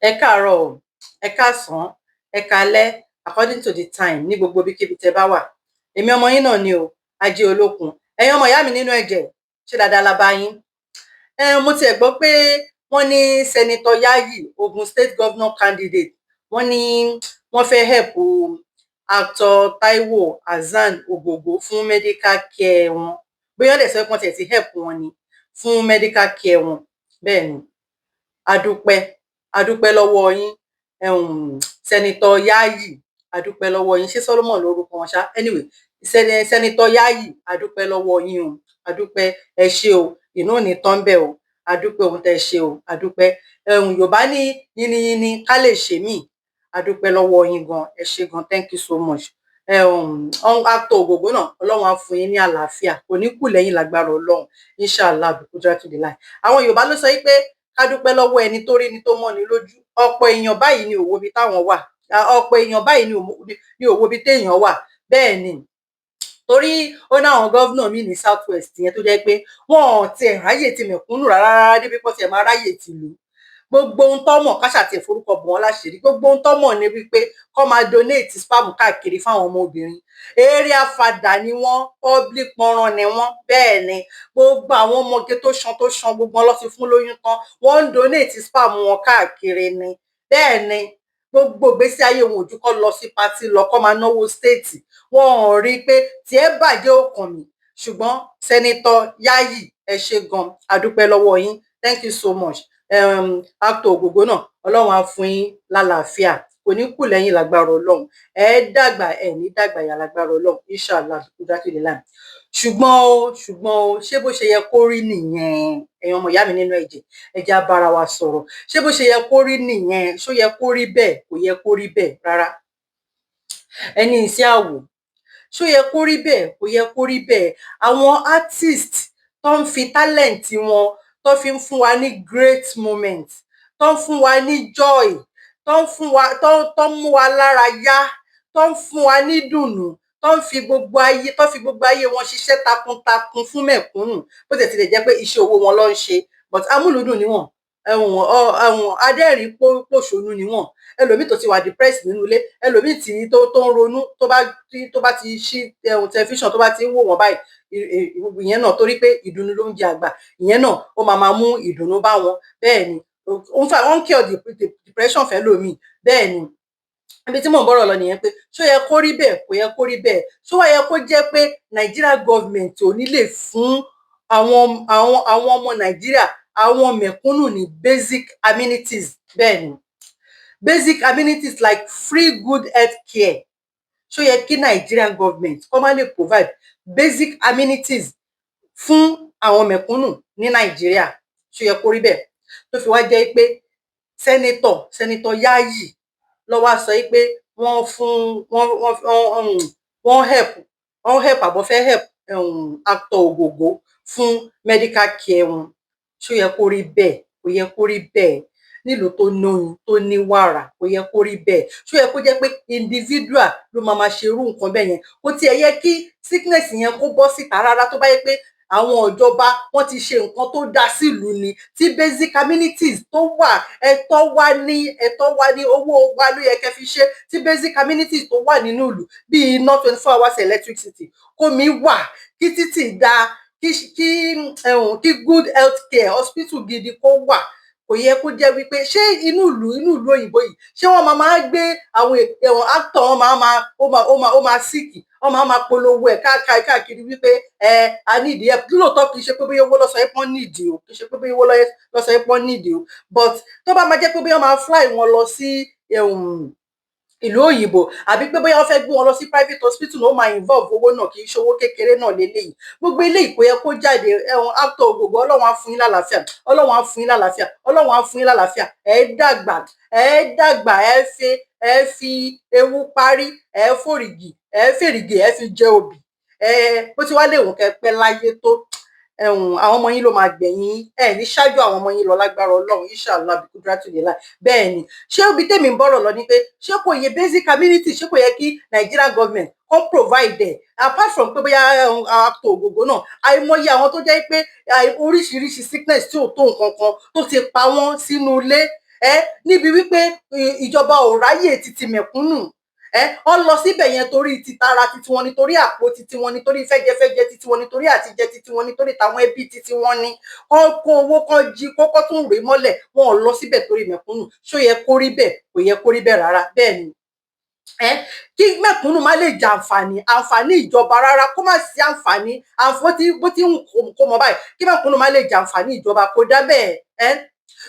Ẹ káàárọ̀ o, ẹ káàsán, ẹ káalẹ́, according to the time ní gbogbo ibikíbi tẹ́ bá wà. Èmi ọmọ yín náà ni o, Ajé Olókun. Ẹ̀yin ọmọ ìyá mi nínú ẹ̀jẹ̀, ṣé dáadáa la bá yín? Ẹ mo tiẹ̀ gbọ́ pé wọ́n ní Senator Yayi, Ogun State governor candidate, wọ́n ní wọ́n fẹ́ help actor Taiwo Hassan Ogogo fún medical care wọn. Bóyá wọ́n dẹ̀ sọ pé wọ́n tiẹ̀ ti help wọn ni fún medical care wọn. Bẹ́ẹ̀ ni, a dúpẹ́, a dúpẹ́ lọ́wọ́ yín, Senator Yayi, a dúpẹ́ lọ́wọ́ yín. Ṣé Solomon lórúkọ wọn ṣá? Anyway, Senator Yayi, a dúpẹ́ lọ́wọ́ yín o, a dúpẹ́, ẹ ṣé o, inú ò ní tán bẹ́ẹ̀ o, a dúpẹ́ ohun tẹ́ ẹ ṣe o, a dúpẹ́. Yorùbá ní yínníyínní ká lè ṣe míì. A dúpẹ́ lọ́wọ́ yín gan, ẹ ṣé gan, thank you so much. Actor Ògògó náà, Ọlọ́run á fún yín ní àlàáfíà, kò ní kù lẹ́yìn lágbára Ọlọ́run, inshallah bi qudratillah. Àwọn Yorùbá ló sọ wí pé ká dúpẹ́ lọ́wọ́ ẹni tó rí ni tó mọ́ni lójú. Ọ̀pọ̀ èèyàn báyìí ni ò wo ibi táwọn wà, ọ̀pọ̀ èèyàn báyìí ni ò wo ibi téèyàn wà. Bẹ́ẹ̀ ni, torí ó ní àwọn governor míì ní South West yẹn tó jẹ́ pé wọn ò tiẹ̀ ráyè ti mẹ̀kúnnù rárá rárá, débi pé wọ́n tiẹ̀ máa ráyè tìlú. Gbogbo ohun tó mọ̀, ká ṣáà tiẹ̀ forúkọ bò wọ́n láṣìírí, gbogbo ohun tó mọ̀ ni wípé kó máa donate sperm káàkiri fáwọn ọmọ obìnrin. Area father ni wọ́n, public pọnran ni wọ́n. Bẹ́ẹ̀ ni, gbogbo àwọn ọmọge tó ṣan tó ṣan, gbogbo wọn lọ ti fún lóyún tán, wọ́n ń donate sperm wọn káàkiri ni. Bẹ́ẹ̀ ni, gbogbo ìgbésí ayé wọn ò ju kó lọ sí party lọ, kó máa náwó state. Wọn ò rí i pé tiẹ̀ bàjẹ́ ó kàn mí. Ṣùgbọ́n Senator Yayi, ẹ ṣé gan, a dúpẹ́ lọ́wọ́ yín, thank you so much. Actor Ògògó náà, Ọlọ́run á fún yín lálàáfíà, kò ní kù lẹ́yìn lágbára Ọlọ́run. Ẹ dàgbà, ẹ ní dàgbà yà lágbára Ọlọ́run, inshallah bi qudratillah. Ṣùgbọ́n o, ṣùgbọ́n o, ṣé bó ṣe yẹ kó rí nìyẹn? Ẹ̀yin ọmọ ìyá mi nínú ẹ̀jẹ̀, ẹ jẹ́ á bára wa sọ̀rọ̀. Ṣé bó ṣe yẹ kó rí nìyẹn? Ṣó yẹ kó rí bẹ́ẹ̀? Kò yẹ kó rí bẹ́ẹ̀ rárá. Ẹni iṣẹ́ àwò, ṣó yẹ kó rí bẹ́ẹ̀? Kò yẹ kó rí bẹ́ẹ̀. Àwọn artist tó ń fi talent wọn, tó fi ń fún wa ní great moment, tó ń fún wa ní joy, tó ń fún wa, tó ń mú wa lára yá, tó ń fún wa ní dùnnú, tó ń fi gbogbo ayé wọn ṣiṣẹ́ takuntakun fún mẹ̀kúnnù, bó tiẹ̀ tilẹ̀ jẹ́ pé iṣẹ́ owó wọn ló ń ṣe, but amúlùúdùn ni wọ́n, ẹ̀wọ̀n ẹ̀wọ̀n adẹ́rìn pòṣónú ni wọ́n. Ẹlòmíì tó ti wà depressed nínú ilé, ẹlòmíì tí tó ń ronú, tó bá ti ṣí ẹ̀hún tẹlifíṣàn, tó bá ti ń wò wọ́n báyìí, ìyẹn náà, torí pé ìdùnnú ló ń jẹ àgbà, ìyẹn náà ó máa máa mú ìdùnnú bá wọn. Bẹ́ẹ̀ ni, ó ń fà wọ́n ń cure depression fẹ́ lòmíì. Bẹ́ẹ̀ ni, ibi tí mò ń bọ̀rọ̀ lọ nìyẹn pé ṣó yẹ kó rí bẹ́ẹ̀? Kò yẹ kó rí bẹ́ẹ̀. Ṣó wá yẹ kó jẹ́ pé Nigeria government ò ní lè fún àwọn ọmọ Nàìjíríà, àwọn mẹ̀kúnnù ní basic amenities? Bẹ́ẹ̀ ni, basic amenities like free good health care. Ṣó yẹ kí Nigerian government kó má lè provide basic amenities fún àwọn mẹ̀kúnnù ní Nàìjíríà? Ṣó yẹ kó rí bẹ́ẹ̀, tó fi wá jẹ́ pé Senator Yayi ló wá sọ pé wọ́n fún wọ́n wọ́n wọ́n help àbọ̀ fẹ́ help actor Ògògó fún medical care wọn? Ṣó yẹ kó rí bẹ́ẹ̀? Kò yẹ kó rí bẹ́ẹ̀. Nílùú tó nóyin tó ní wàrà, kò yẹ kó rí bẹ́ẹ̀. Ṣó yẹ kó jẹ́ pé individual ló máa máa ṣe irú nǹkan bẹ́ẹ̀ yẹn? Kò tiẹ̀ yẹ kí sickness yẹn kó bọ́ síta rárá. Tó bá yẹ pé àwọn ìjọba wọ́n ti ṣe nǹkan tó dáa sílùú ni, tí basic amenities tó wà, ẹ̀tọ́ wa ní, ẹ̀tọ́ wa ní, owó wa ló yẹ kẹ́ fi ṣe, tí basic amenities tó wà nínú ìlú bíi iná, 24 hours electricity, kómi wà, kí títì dáa, kí good health care, hospital gidi kó wà, kò yẹ kó jẹ́ wípé, ṣé inú ìlú òyìnbó yìí, ṣé wọ́n máa máa gbé àwọn ẹ̀wọ̀n actor, wọn máa máa ó máa sick, wọ́n máa máa polówó ẹ̀ káàkiri káàkiri wípé ẹ a need help? Lóòótọ́, kì í ṣe pé bóyá owó lọ́sọ̀ ẹ̀ pọ́n nídìí o, kì í ṣe pé bóyá owó lọ́sọ̀ ẹ̀ pọ́n nídìí o, but tó bá máa jẹ́ pé bóyá wọ́n máa fly wọn lọ sí ìlú òyìnbó, àbí pé bóyá wọ́n fẹ́ gbé wọn lọ sí private hospital náà, ó máa involve owó náà, kì í ṣe owó kékeré náà léléyìí. Gbogbo eléyìí kò yẹ kó jáde. Ẹ̀wọ̀n actor Ògògó, Ọlọ́run á fún yín lálàáfíà, Ọlọ́run á fún yín lálàáfíà, Ọlọ́run á fún yín lálàáfíà. Ẹ dàgbà, ẹ dàgbà, ẹ fi ewu parí, ẹ fòrìgì, ẹ fèrìgì, ẹ fi jẹ obì. Ẹ bó ti wá léwu kẹ́ pẹ́ láyé tó, ẹ̀hún àwọn ọmọ yín ló máa gbẹ̀yìn. Ẹ ní ṣáájú àwọn ọmọ yín lọ lágbára Ọlọ́run, inshallah bi qudratillah. Bẹ́ẹ̀ ni, ṣé ibi tèmi ń bọ̀rọ̀ lọ ni pé ṣé kò yẹ basic amenity, ṣé kò yẹ kí Nigeria government come provide ẹ̀, apart from pé bóyá actor Ògògó náà, àìmọye àwọn tó jẹ́ pé oríṣiríṣi sickness tí ò tó nǹkan kan tó ti pa wọ́n sínú ilé? Ẹ níbi wípé ìjọba ò ráyè títí mẹ̀kúnnù. Ẹ wọ́n lọ síbẹ̀ yẹn torí titara titi wọn, nítorí àpò titi wọn, nítorí fẹ́jẹfẹ́jẹ titi wọn, nítorí àtijẹ titi wọn, nítorí tàwọn ẹbí titi wọn ni. Kán kó owó, kán jí kókó, tún rèé mọ́lẹ̀. Wọn ò lọ síbẹ̀ torí mẹ̀kúnnù. Ṣó yẹ kó rí bẹ́ẹ̀? Kò yẹ kó rí bẹ́ẹ̀ rárá. Bẹ́ẹ̀ ni, ẹ kí mẹ̀kúnnù má lè jẹ àǹfààní ìjọba rárá, kó má sí àǹfààní àǹfààní bó ti ń kó mọ báyìí, kí mẹ̀kúnnù má lè jẹ àǹfààní ìjọba, kó dá bẹ́ẹ̀. Ẹ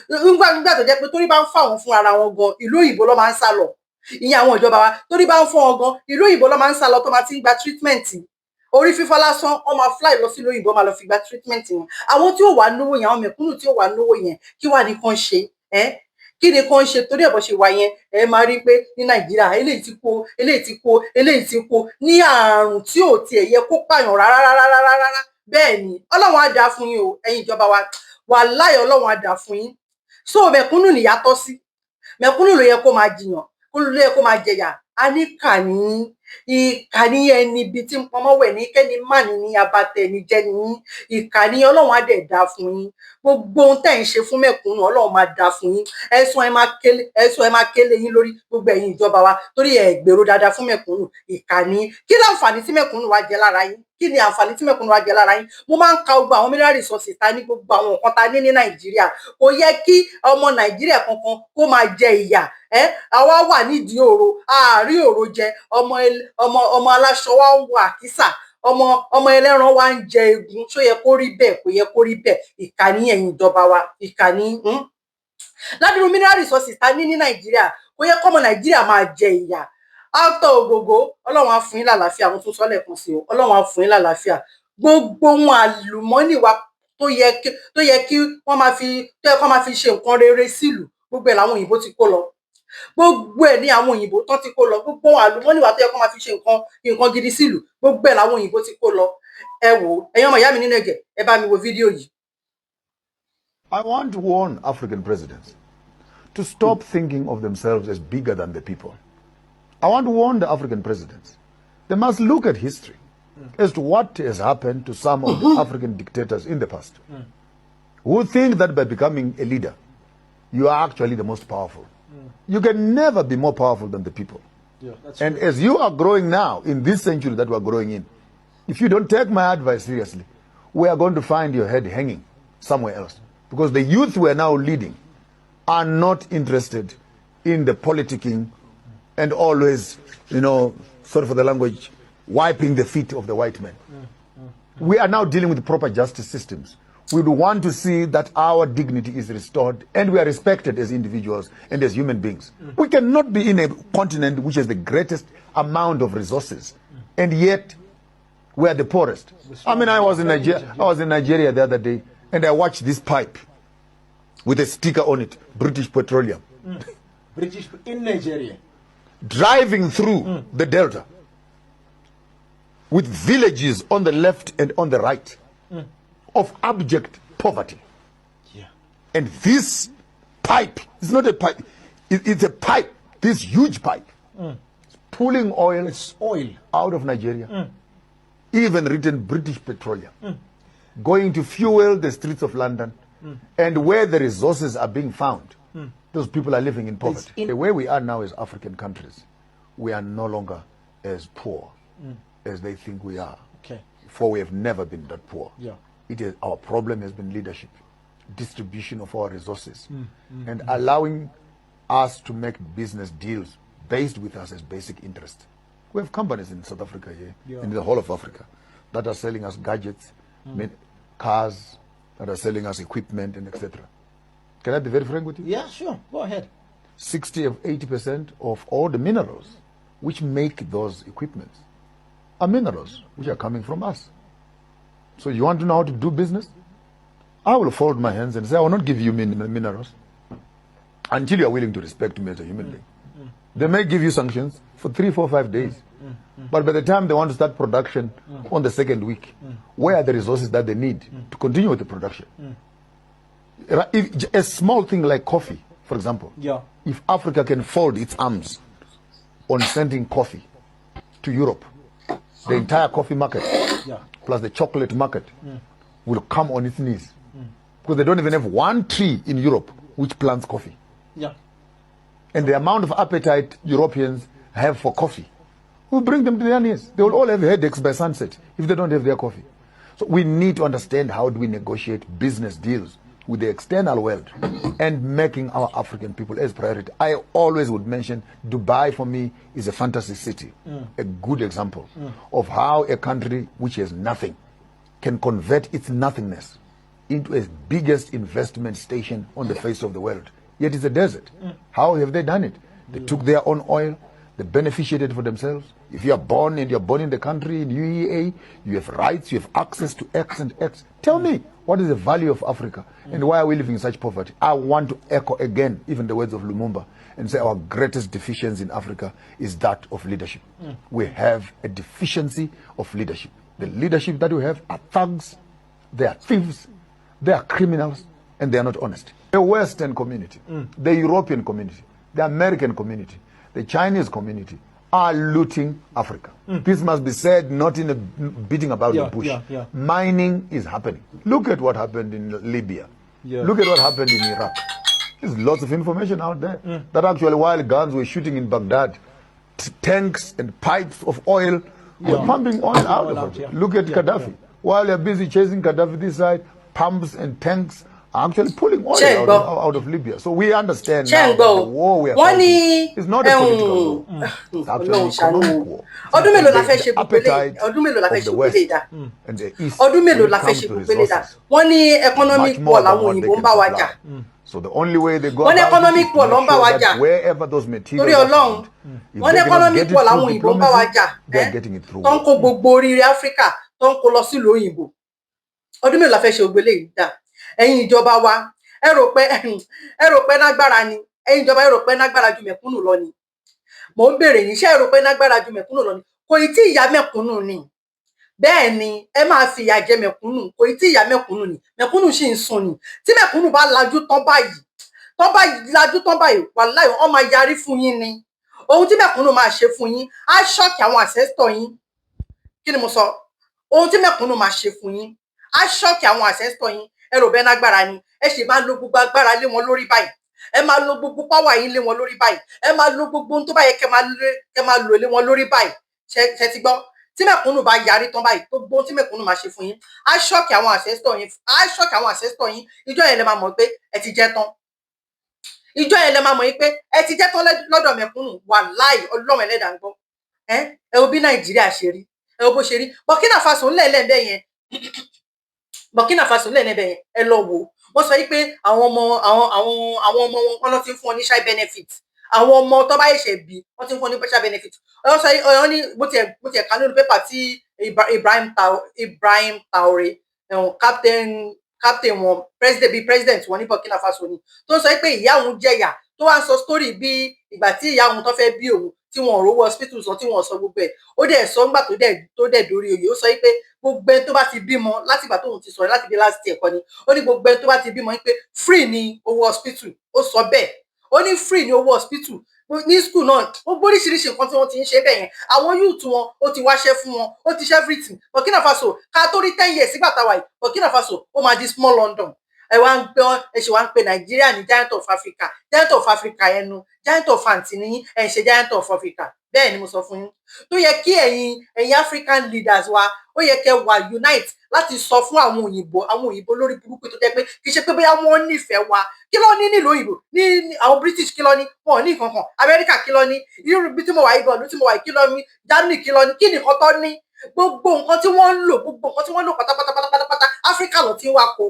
nígbà tó jẹ́ pé torí bá ń fà wọ́n fún ara wọn gan, ìlú òyìnbó ló máa ń sá lọ. Ìyẹn àwọn ìjọba wa, torí bá ń fọ́ wọn gan, ìlú òyìnbó ló máa ń sá lọ tó máa ti ń gba treatment. Orí fífọ́ lásán, wọ́n máa fly lọ sílùú òyìnbó, máa lọ fi gba treatment yẹn. Àwọn tí ó wà náwó yẹn, àwọn mẹ̀kúnnù tí ó wà náwó yẹn, kí wà ní kàn ṣe? Ẹ kí ni kàn ṣe? Torí ẹ̀ bó ṣe wà yẹn, ẹ máa rí pé ní Nàìjíríà, eléyìí ti kó, eléyìí ti kó, eléyìí ti kó ní àrùn tí ò tiẹ̀ yẹ kó pààyàn rárá rárá rárá rárá. Bẹ́ẹ̀ ni, Ọlọ́run á dáa fún yín o, ẹ̀yin ìjọba wa. Wàláhì, Ọlọ́run á dáa fún yín. So mẹ̀kúnnù nìyà tọ́ sí, mẹ̀kúnnù ló yẹ kó máa jiyàn, kó ló yẹ kó máa jẹyà. A ní kà ní ìkà ní ẹni ibi tí ń pọnmọ́ wẹ̀ ní kẹ́ni má ní ní abatẹni jẹ́ ní ìkà ní. Ọlọ́run á dẹ̀ dáa fún yín. Gbogbo ohun tẹ́ ń ṣe fún mẹ̀kúnnù, Ọlọ́run máa dáa fún yín. Ẹ̀sùn ẹ máa kélé, ẹ̀sùn ẹ máa kélé yín lórí, gbogbo ẹ̀yin ìjọba wa, torí ẹ̀ gbèrò dáadáa fún mẹ̀kúnnù. Ìkà ní. Kí láǹfààní tí mẹ̀kúnnù wá jẹ lára yín? Kí ni àǹfààní tí mẹ̀kúnnù wá jẹ lára yín? Mo máa ń ka gbogbo àwọn mineral resources ta ní, gbogbo àwọn nǹkan ta ní ní Nàìjíríà. Kò yẹ kí ọmọ Nàìjíríà kankan kó máa jẹ ìyà. Ẹ àwa wà nídìí òro, àárí òro jẹ. Ọmọ aláṣọ wa ń wọ àkísà, ọmọ ẹlẹ́ran wa ń jẹ egun. Ṣó yẹ kó rí bẹ́ẹ̀? Kò yẹ kó rí bẹ́ẹ̀. Ìkà ní ẹ̀yin ìjọba wa, ìkà ní. Ládùúrú mineral resources ta ní ní Nàìjíríà, kò yẹ kọ́mọ Nàìjíríà máa jẹ ìyà. Actor Ògògó, Ọlọ́run á fún yín lálàáfíà. Mo tún sọ lẹ́ẹ̀kan sí o, Ọlọ́run á fún yín lálàáfíà. Gbogbo ohun àlùmọ́nì wa tó yẹ kí wọ́n máa fi, tó yẹ kó máa fi ṣe nǹkan rere sílùú, gbogbo ẹ̀ làwọn òyìnbó ti kó lọ. Gbogbo ẹ̀ ní àwọn òyìnbó tán ti kó lọ. Gbogbo ohun àlùmọ́nì wa tó yẹ kó máa fi ṣe nǹkan gidi sílùú, gbogbo ẹ̀ làwọn òyìnbó ti kó lọ. Ẹ wò ó, ẹ̀yin ọmọ ìyá mi nínú ẹ̀jẹ̀, ẹ bá mi wo fídíò yìí. I want to warn African presidents to stop thinking of themselves as bigger than the people. I want to warn the African presidents. They must look at history as to what has happened to some of the African dictators in the past who think that by becoming a leader, you are actually the most powerful. You can never be more powerful than the people. Yeah, that's And as you are growing now, in this century that we are growing in, if you don't take my advice seriously, we are going to find your head hanging somewhere else. Because the youth we are now leading are not interested in the politicking and always, sorry for the language, wiping the feet of the white man. We are now dealing with proper justice systems. We would want to see that our dignity is restored and we are respected as individuals and as human beings. We cannot be in a continent which has the greatest amount of resources and yet we are the poorest. I mean, I was in Nigeria, I was in Nigeria the other day and I watched this pipe with a sticker on it, British Petroleum, British in Nigeria. Driving through the delta with villages on the left and on the right of abject poverty. And this pipe is not a pipe, it's a pipe, this huge pipe, is pulling oil It's oil. Out of Nigeria, even written British Petroleum, going to fuel the streets of London, and where the resources are being found, those people are living in poverty. The way we are now as African countries, we are no longer as poor as they think we are. For we have never been that poor. Our problem has been leadership, distribution of our resources, and allowing us to make business deals based with us as basic interest. We have companies in South Africa here, in the whole of Africa, that are selling us gadgets, cars, that are selling us equipment, and etc. Can I be very frank with you? Yeah, sure. Go ahead. 60 of 80% of all the minerals which make those equipments are minerals which are coming from us. So you want to know how to do business? I will fold my hands and say, I will not give you minerals until you are willing to respect me as a human being. They may give you sanctions for 3, 4, 5 days. But by the time they want to start production on the second week, where are the resources that they need to continue with the production? If a small thing like coffee, for example, if Africa can fold its arms on sending coffee to Europe, the entire coffee market plus the chocolate market will come on its knees. Because they don't even have one tree in Europe which plants coffee. And the amount of appetite Europeans have for coffee will bring them to their knees. They will all have headaches by sunset if they don't have their coffee. So we need to understand how do we negotiate business deals with the external world and making our African people as priority. I always would mention Dubai for me is a fantasy city, a good example of how a country which has nothing can convert its nothingness into its biggest investment station on the face of the world. Yet it's a desert. How have they done it? They took their own oil, they beneficiated for themselves. If you are born and you're born in the country, in UEA, you have rights, you have access to X and X. Tell me, what is the value of Africa? And why are we living in such poverty? I want to echo again even the words of Lumumba and say our greatest deficiency in Africa is that of leadership. We have a deficiency of leadership. The leadership that we have are thugs, they are thieves, they are criminals, and they are not honest. The Western community, the European community, the American community, the Chinese community are looting Africa. This must be said not in a beating about the bush. Mining is happening. Look at what happened in Libya. Look at what happened in Iraq. There's lots of information out there that actually while guns were shooting in Baghdad, tanks and pipes of oil were pumping oil out Oil of out, it. yeah. Look at Gaddafi. While they're busy chasing Gaddafi this side, pumps and tanks are actually pulling oil Ṣé ń gbọ́? out of Libya. So we understand Ṣé ń now that gbọ́? the war we are Wọ́n ní fighting is not a political war. It's actually Ọlọ́run an ṣàánú. economic war. Ọdún mélòó la fẹ́ The ṣe gbogbo eléyìí? appetite Ọdún mélòó la fẹ́ of ṣe the gbogbo West eléyìí dá? and the East Ọdún mélòó when it la fẹ́ comes ṣe to gbogbo eléyìí dá? resources, Wọ́n ní economic much more war than làwọn what they òyìnbó ń can bá wa jà. supply. So the only way they go Wọ́n ní about it economic is to war ló ń make bá sure wa that jà. wherever those materials Torí are Ọlọ́run, found, if wọ́n ní they cannot economic get it war làwọn through òyìnbó ń bá wa diplomacy, jà, they ẹ́ are getting it through tó ń war. kó gbogbo oríire Áfíríkà, tó ń kó lọ sílùú òyìnbó. Ọdún mélòó la fẹ́ ṣe gbogbo eléyìí dá? Ẹ̀yin ìjọba wa, ẹ rò pé lágbára ni? Ẹ̀yin ìjọba, ẹ rò pé lágbára ju mẹ̀kúnnù lọ ni? Mò ń béèrè yín, ṣé ẹ rò pé lágbára ju mẹ̀kúnnù lọ ni? Kò ì tí ì yá mẹ̀kúnnù ni. Bẹ́ẹ̀ ni, ẹ máa fi ìyà jẹ mẹ̀kúnnù. Kò ì tí ì yá mẹ̀kúnnù ni. Mẹ̀kúnnù sì ń sùn ni. Tí mẹ̀kúnnù bá lajú tán báyìí, tán bá lajú tán báyìí, wàláì, wọ́n máa yarí fún yín ni. Ohun tí mẹ̀kúnnù máa ṣe fún yín á shock àwọn ancestor yín. Kí ni mo sọ? Ohun tí mẹ̀kúnnù máa ṣe fún yín á shock àwọn ancestor yín. Ẹ rò bẹ́ẹ̀ lágbára ni? Ẹ sì máa lo gbogbo agbára lé wọn lórí báyìí, ẹ máa lo gbogbo power yín lé wọn lórí báyìí, ẹ máa lo gbogbo ohun tó bá yẹ kẹ́ máa lò lé wọn lórí báyìí. Ṣe ti gbọ́? Tí mẹ̀kúnnù bá yarí tán báyìí, gbogbo ohun tí mẹ̀kúnnù máa ṣe fún yín á shock àwọn ancestor yín, á shock àwọn ancestor yín. Ìjọ yẹn lẹ máa mọ̀ pé ẹ ti jẹ́ tán. Ìjọ yẹn lẹ máa mọ̀ yín pé ẹ ti jẹ́ tán lọ́dọ̀ mẹ̀kúnnù. Wàláì, Ọlọ́run ẹlẹ́dàá ń gbọ́. Ẹ wo bí Nàìjíríà ṣe rí, ẹ wo bó ṣe rí. Burkina Faso ńlẹ̀ ńlẹ̀ yẹn, Burkina Faso ńlẹ̀ ńlẹ̀ yẹn, ẹ lọ wò ó. Wọ́n sọ wípé àwọn ọmọ àwọn ọmọ wọn, wọ́n lọ ti ń fún wọn ní child benefit. Àwọn ọmọ tó bá ṣẹ̀ṣẹ̀ bí, wọ́n ti ń fún wọn ní child benefit. Wọ́n sọ wọ́n ní bó tiẹ̀ kà nínú pépà tí Ibrahim Traore, captain wọn, president, bíi president wọn ní Burkina Faso ni, tó ń sọ pé ìyá òun jẹ̀yà, tó wá ń sọ story bí ìgbà tí ìyá òun tó fẹ́ bí òun, tí wọn ò rówó hospital sọ, tí wọn ò sọ gbogbo ẹ̀. Ó dẹ̀ sọ ńgbà tó dẹ̀ dórí oyè, ó sọ pé gbogbo ẹni tó bá ti bímọ látìgbà tóun ti sọ̀rọ̀, láti bí last year kọ́ ni, ó ní gbogbo ẹni tó bá ti bímọ pé free ni owó hospital. Ó sọ bẹ́ẹ̀, ó ní free ni owó hospital. Ní school náà, ó gbóríṣiríṣi nǹkan tí wọ́n ti ń ṣe bẹ́ẹ̀ yẹn. Àwọn youth wọn, ó ti wáṣẹ́ fún wọn, ó ti ṣe everything. Burkina Faso, ká tó rí 10 years sígbà táwa yìí, Burkina Faso ó máa di small London. Ẹ wá ń gbọ́, ẹ ṣe wá ń pe Nàìjíríà ní giant of Africa. Giant of Africa ẹnu, giant of àǹtí ní ẹ ń ṣe giant of Africa. Bẹ́ẹ̀ ni mo sọ fún yín. Tó yẹ kí ẹ̀yin African leaders wa, ó yẹ kẹ́ wà unite láti sọ fún àwọn òyìnbó, àwọn òyìnbó lórí burúkú, tó jẹ́ pé kì í ṣe pé bóyá wọ́n nífẹ̀ẹ́ wa. Kí ló ní nílùú òyìnbó ní àwọn British? Kí ló ní? Wọn ò ní nǹkan kan. Amẹ́ríkà, kí ló ní? Irú bí tí mo wà yìí gan, ìlú tí mo wà yìí, kí ló ní? Germany, kí ló ní? Kí nìkan tó ní? Gbogbo nǹkan tí wọ́n ń lò, gbogbo nǹkan tí wọ́n ń lò pátápátá pátápátá, Áfíríkà ló ti ń wá kó,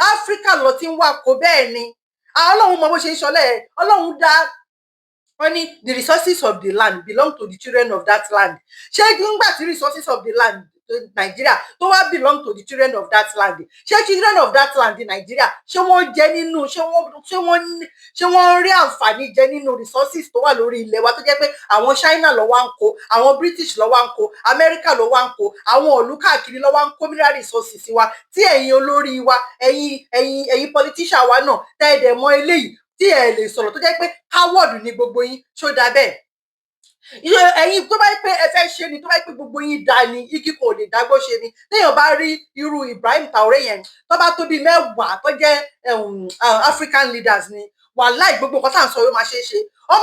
Áfíríkà ló ti ń wá kó. Bẹ́ẹ̀ ni. Ọlọ́run mọ bó ṣe ń ṣọlẹ̀. Ọlọ́run dá wọ́n ní the resources of the land belong to the children of that land. Ṣé nígbà tí resources of the land Nàìjíríà tó wá belong to the children of that land, ṣé children of that land Nàìjíríà, ṣé wọ́n jẹ nínú, ṣé wọ́n rí àǹfààní jẹ nínú resources tó wà lórí ilẹ̀ wa, tó jẹ́ pé àwọn China ló wá ń kó, àwọn British ló wá ń kó, America ló wá ń kó, àwọn ìlú káàkiri ló wá ń kó mineral resources wa, tí ẹ̀yin olórí wa, ẹ̀yin politician wa náà, tẹ́ ẹ dẹ̀ mọ̀ eléyìí, tí ẹ lè sọ̀rọ̀, tó jẹ́ pé coward ni gbogbo yín? Ṣó dáa bẹ́ẹ̀? Ẹ̀yin tó bá yẹ pé ẹ fẹ́ ṣe ni, tó bá yẹ pé gbogbo yín da ni, igi kò lè dágbó ṣe ni. Téèyàn bá rí irú Ibrahim Traoré yẹn, tó bá tó bíi 10 tó jẹ́ African leaders ni, Wàláì, gbogbo nǹkan tá à ń sọ yóò máa ṣe é ṣe. Wọ́n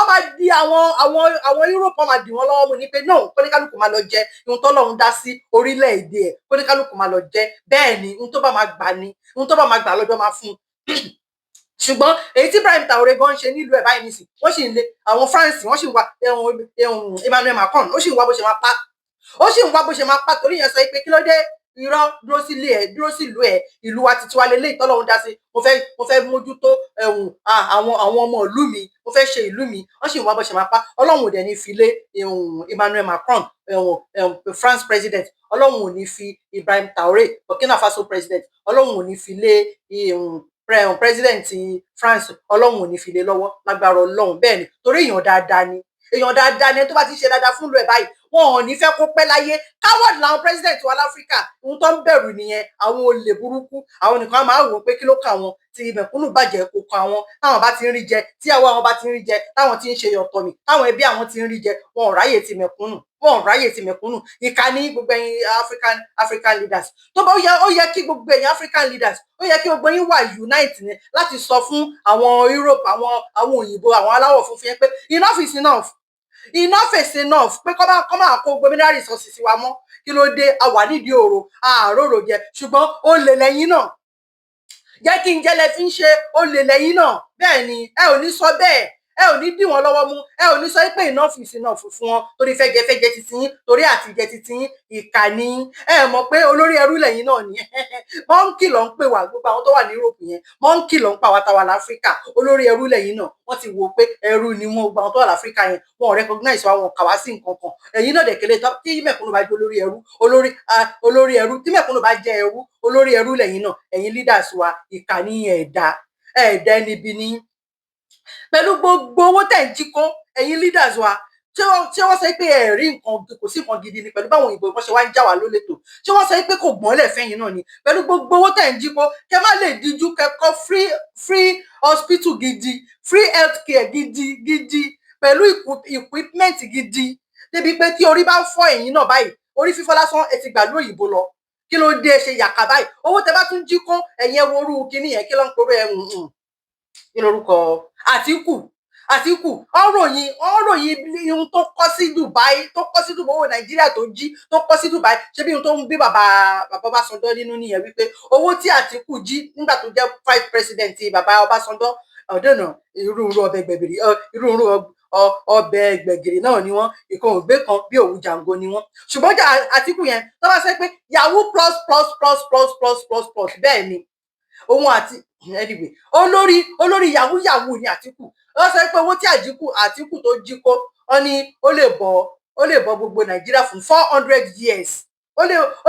máa di àwọn Europe, wọ́n máa dì wọ́n lọ́wọ́ mú ni pé no, kóníkálukú máa lọ jẹ ohun tọ́lọ́run dá sí orílẹ̀-èdè ẹ̀, kóníkálukú máa lọ jẹ. Bẹ́ẹ̀ ni, ohun tó bá máa gbà ni, ohun tó bá máa gbà lọ́jọ́ máa fún un. Ṣùgbọ́n èyí tí Ibrahim Traoré gan ń ṣe nílùú ẹ̀ báyìí nísìn, wọ́n sì ń lé àwọn France, wọ́n sì ń wá Emmanuel Macron, ó sì ń wá bó ṣe máa pa, ó sì ń wá bó ṣe máa pa, torí yẹn sọ pé kí ló dé? Irọ́, dúró sílé ẹ̀, dúró sílùú ẹ̀. Ìlú wa titi wa lélẹ́yìí tọ́lọ́run dá sí. Mo fẹ́ mójútó ẹ̀hún àwọn ọmọ ìlú mi, mo fẹ́ ṣe ìlú mi. Wọ́n sì ń wá bó ṣe máa pa. Ọlọ́run ò dẹ̀ ní fi lé Emmanuel Macron, ẹ̀hún France president, Ọlọ́run ò ní fi Ibrahim Traoré, Burkina Faso president, Ọlọ́run ò ní fi lé president France, Ọlọ́run ò ní fi lé lọ́wọ́ lágbára Ọlọ́run. Bẹ́ẹ̀ ni, torí èèyàn dáadáa ni, èèyàn dáadáa ni. Tó bá ti ṣe dáadáa fún ìlú ẹ̀ báyìí, wọn ò ní fẹ́ kó pẹ́ láyé. Coward làwọn president wa láfíríkà. Ohun tó ń bẹ̀rù nìyẹn. Àwọn olè burúkú, àwọn nìkan máa wò ó pé kí ló kà wọn tí mẹ̀kúnnù bàjẹ́, kò kàn àwọn. Táwọn bá ti ń rí jẹ, tí àwọn àwọn bá ti ń rí jẹ, táwọn ti ń ṣe ọ̀tọ̀ mi, táwọn ẹbí àwọn ti ń rí jẹ, wọn ò ráyè ti mẹ̀kúnnù, wọn ò ráyè ti mẹ̀kúnnù. Ìkà ní gbogbo ẹ̀yin African leaders. Tó bá ó yẹ kí gbogbo ẹ̀yin African leaders, ó yẹ kí gbogbo yín wà unite ni láti sọ fún àwọn Europe, àwọn òyìnbó, àwọn aláwọ̀ funfun yẹn pé enough is enough, enough is enough, pé kọ́ máa kó gbogbo mineral resources wa mọ́. Kí ló dé? A wà nídìí òrò àáròrò jẹ, ṣùgbọ́n ó lè lẹ́yìn náà jẹ́ kí n jẹ́ lẹ fi ń ṣe. Ó lè lẹ́yìn náà. Bẹ́ẹ̀ ni, ẹ ò ní sọ bẹ́ẹ̀, ẹ ò ní dì wọ́n lọ́wọ́ mú, ẹ ò ní sọ pé enough is enough fún wọn, torí fẹ́jẹ titi yín, torí àtijẹ titi yín. Ìkà ni ẹ mọ̀ pé olórí ẹrú lẹ́yìn náà ni. Monkey ló ń pè wá. Gbogbo àwọn tó wà ní Europe yẹn, monkey ló ń pa wá táwa láfíríkà. Olórí ẹrú lẹ́yìn náà. Wọ́n ti wò pé ẹrú ni wọ́n. Gbogbo àwọn tó wà láfíríkà yẹn, wọn ò recognize wa, wọn kà wá sí nǹkan kan. Ẹ̀yin náà dẹ̀kẹ́lẹ́, tí mẹ̀kúnnù bá jẹ́ olórí ẹrú, olórí ẹrú, tí mẹ̀kúnnù bá jẹ́ ẹrú, olórí ẹrú lẹ́yìn náà. Ẹ̀yin leaders wa, ìkà ní ẹ̀dá ẹ̀dá ẹni bí ní pẹ̀lú gbogbo owó tẹ̀ ń jí kó. Ẹ̀yin leaders wa, ṣé wọ́n sọ pé ẹ rí nǹkan, kò sí nǹkan gidi ni? Pẹ̀lú báwọn òyìnbó wọ́n ṣe wá ń já wá lólè tó, ṣé wọ́n sọ pé kò gbọ́n lẹ̀ fẹ́yìn náà ni? Pẹ̀lú gbogbo owó tẹ̀ ń jí kó, kẹ má lè díjú kẹ́kọ́ free hospital gidi, free health care gidi gidi, pẹ̀lú equipment gidi, débi pé tí orí bá ń fọ́ ẹ̀yin náà báyìí, orí fífọ́ lásán, ẹ ti gbàlú òyìnbó lọ. Kí ló dé ṣe yàkà báyìí? Owó tẹ bá tún jí kó, ẹ̀yin ẹ wo orú kinní yẹn, kí ló ń poró ẹ? Kí lorúkọ Àtíkù? Àtíkù, ọ̀ròyìn ihun tó kọ́ sí Dubai, tó kọ́ sí Dubai, owó Nàìjíríà tó jí tó kọ́ sí Dubai. Ṣé bí ihun tó ń bí bàbá Ọbásanjọ́ nínú nìyẹn, wípé owó tí Àtíkù jí nígbà tó jẹ́ vice president bàbá Ọbásanjọ́ ọ̀dọ́nà, irú irú ọbẹ̀ gbẹ̀gìrì, irú irú ọbẹ̀ gbẹ̀gìrì náà ni wọ́n. Ìkan ògbé kan bí òwú jàǹgó ni wọ́n. Ṣùgbọ́n Àtíkù yẹn, tó bá sọ pé yahoo plus plus plus plus plus plus plus, bẹ́ẹ̀ ni òun àti, anyway, olórí yahoo yahoo ni Àtíkù. Wọ́n sọ pé owó tí Àtíkù tó jí kó, wọ́n ní ó lè bọ́ gbogbo Nàìjíríà fún 400 years. Ó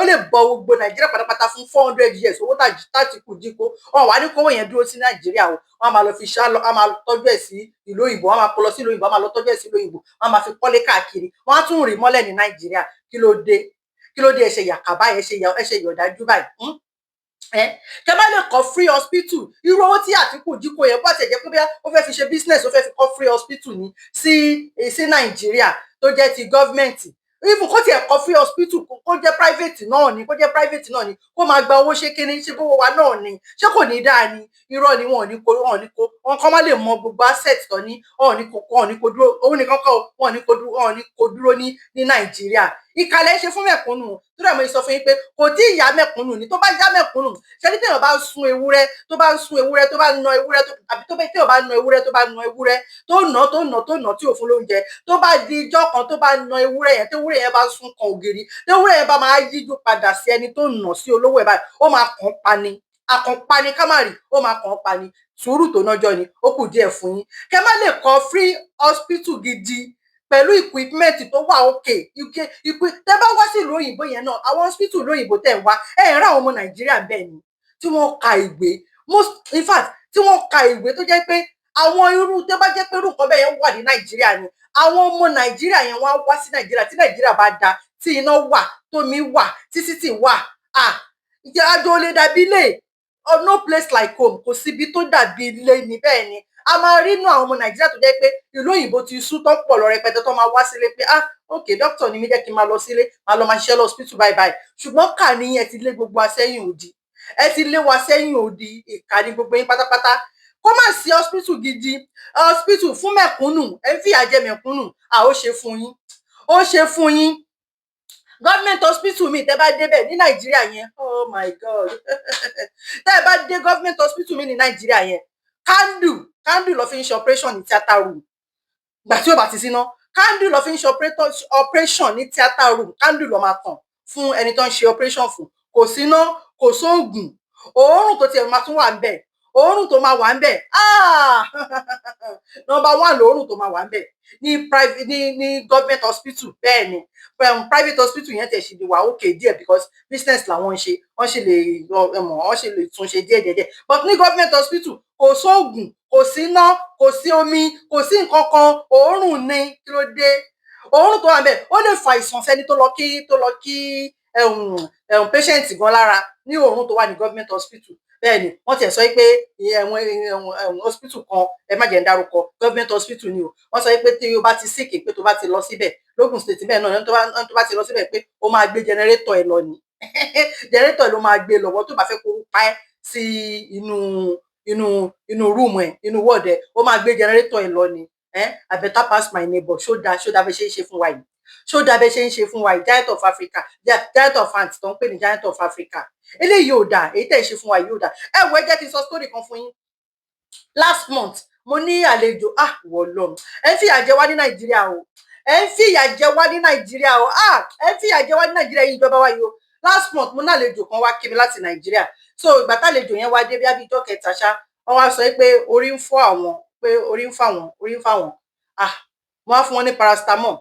lè bọ́ gbogbo Nàìjíríà pátápátá fún 400 years. Owó tàtíkù jí kó, wọn wà ní kówó yẹn dúró sí Nàìjíríà o. Wọn máa lọ fi ṣá lọ, wọn máa tọ́jú ẹ̀ sí ìlú òyìnbó, wọn máa kó lọ sí ìlú òyìnbó, wọn máa lọ tọ́jú ẹ̀ sí ìlú òyìnbó, wọn máa fi kọ́lé káàkiri, wọn á tún rì mọ́lẹ̀ ní Nàìjíríà. Kí ló dé? Kí ló dé? Ẹ ṣe yàkà báyìí, ẹ ṣe yọ̀dájú báyìí. Ẹ kẹ má lè kọ́ free hospital. Irú owó tí Àtìkù jí kó yẹn, bó ti jẹ́ pé bí ó fẹ́ fi ṣe business, ó fẹ́ fi kọ́ free hospital ní sí Nàìjíríà tó jẹ́ ti government, even kó tiẹ̀ kọ́ free hospital, kó jẹ́ private náà ni, kó jẹ́ private náà ni, kó máa gba owó ṣé kíní, ṣé bówó wa náà ni, ṣé kò ní dáa ni? Irọ́ ni, wọn ò ní kó, wọn ò ní kó wọn kọ́ má lè mọ gbogbo asset tó ní. Wọn ò ní kó dúró. Òun nìkan kọ́, wọn ò ní kó dúró ní Nàìjíríà. Ìkàlẹ̀ ṣe fún mẹ̀kúnnù tó dẹ̀ mo sọ fún yín pé kò tí ì yá mẹ̀kúnnù ni. Tó bá yá mẹ̀kúnnù, ṣe ní téèyàn bá sun ewúrẹ́, tó bá ń sun ewúrẹ́, tó bá na ewúrẹ́, tó àbí tó bá téèyàn bá na ewúrẹ́, tó bá na ewúrẹ́, tó nà, tó nà, tó nà, tí ò fún lóúnjẹ, tó bá di ijọ́ kan, tó bá na ewúrẹ́ yẹn, tó ewúrẹ́ yẹn bá sún kan ògiri, tó ewúrẹ́ yẹn bá máa yíjú padà sí ẹni tó nà, sí olówó ẹ̀ báyìí, ó máa kàn pa ni. Àkànpa ni kámárì, ó máa kàn pa ni. Sùúrù tó nájọ́ ni ó kù díẹ̀ fún yín. Kẹ má lè kọ́ free hospital gidi pẹ̀lú equipment tó wà òkè ike ìpè. Tẹ bá wá sí ìlú òyìnbó yẹn náà, àwọn hospital ìlú òyìnbó tẹ̀ ń wá, ẹ̀ ń rá àwọn ọmọ Nàìjíríà bẹ́ẹ̀ ni tí wọ́n ka ìwé most, in fact, tí wọ́n ka ìwé, tó jẹ́ pé àwọn irú tó bá jẹ́ pé irú nǹkan bẹ́ẹ̀ yẹn wà ní Nàìjíríà ni, àwọn ọmọ Nàìjíríà yẹn wọ́n á wá sí Nàìjíríà. Tí Nàìjíríà bá da, tí iná wà, tómi wà, tí títì wà, ah, àjò lè dàbí ilé. No place like home. Kò síbi tó dàbí ilé ni. Bẹ́ẹ̀ ni, a máa rí inú àwọn ọmọ Nàìjíríà tó jẹ́ pé ìlú òyìnbó ti sú, tó ń pọ̀ lọ rẹpẹtẹ, tó máa wá sílé pé, "Ah, ok, doctor ni mí, jẹ́ kí n máa lọ sílé, máa lọ máa ṣiṣẹ́ lọ hospital báyìí báyìí." Ṣùgbọ́n kà ní ẹ ti lé gbogbo wa sẹ́yìn òdì, ẹ ti lé wa sẹ́yìn òdì. Ìkà ní gbogbo yín pátápátá. Kó má sí hospital gidi, hospital fún mẹ̀kúnnù. Ẹ ń fìyà jẹ mẹ̀kúnnù. À, ó ṣe fún yín, ó ṣe fún yín. Government hospital mi, tẹ́ bá débẹ̀ ní Nàìjíríà yẹn, oh my God, tẹ́ bá dé government hospital mi ní Nàìjíríà yẹn, candle, candle ló fi ń ṣe operation ní theatre room. Gbà tí ó bá ti síná, candle ló fi ń ṣe operation ní theatre room. Candle ló máa tàn fún ẹni tó ń ṣe operation fún. Kò síná, kò sóògùn, òórùn tó tiẹ̀ máa tún wà ń bẹ̀, òórùn tó máa wà ń bẹ̀, ah, number one lòórùn tó máa wà ń bẹ̀ ní private, ní government hospital. Bẹ́ẹ̀ ni, private hospital yẹn tẹ̀ ṣì lè wà okay díẹ̀ because business làwọn ń ṣe, wọ́n sì lè mọ̀, wọ́n sì lè tún ṣe díẹ̀ díẹ̀ díẹ̀. But ní government hospital, kò sóògùn, kò síná, kò sí omi, kò sí nǹkan kan, òórùn ni. Kí ló dé? Òórùn tó wà ń bẹ̀, ó lè fa àìsàn sẹ́ni tó lọ kí patient gan lára ní òórùn tó wà ní government hospital. Bẹ́ẹ̀ ni, wọ́n tiẹ̀ sọ pé ẹ̀wọ̀n hospital kan, ẹ má jẹ́ ń dárúkọ, government hospital ni o, wọ́n sọ pé tí o bá ti sick, pé tó bá ti lọ síbẹ̀ lógùn State bẹ́ẹ̀ náà, tó bá ti lọ síbẹ̀, pé ó máa gbé generator ẹ lọ ni, generator ló máa gbé lọ́wọ́. Tó bá fẹ́ kó pa ẹ́ sí inú room ẹ̀, inú ward ẹ̀, ó máa gbé generator ẹ lọ ni. I better pass my neighbor. Ṣó dáa? Ṣó dáa bẹ́ẹ̀ ṣe ń ṣe fún wa yìí? Ṣó dáa bẹ́ẹ̀ ṣe ń ṣe fún wa yìí? Giant of Africa, giant of ant tó ń pè ní giant of Africa, eléyìí ò dáa. Èyí tẹ̀ ń ṣe fún wa yìí ò dáa. Ẹ wo, ẹ jẹ́ kí n sọ story kan fún yín. Last month, mo ní àlejò. Ah, wọ lọ́run, ẹ ń fìyà jẹ wá ní Nàìjíríà o, ẹ ń fìyà jẹ wá ní Nàìjíríà o. Ah, ẹ ń fìyà jẹ wá ní Nàìjíríà yìí, ìjọba wa yìí o. Last month, mo ní àlejò kan wá kí mi láti Nàìjíríà. So ìgbà tálejò yẹn wá dé, bí abíjọ́ kẹta ṣá, wọ́n wá sọ pé orí ń fọ́ àwọn, pé orí ń fọ́ àwọn, orí ń fọ́ àwọn. Ah, mo wá fún wọn ní paracetamol,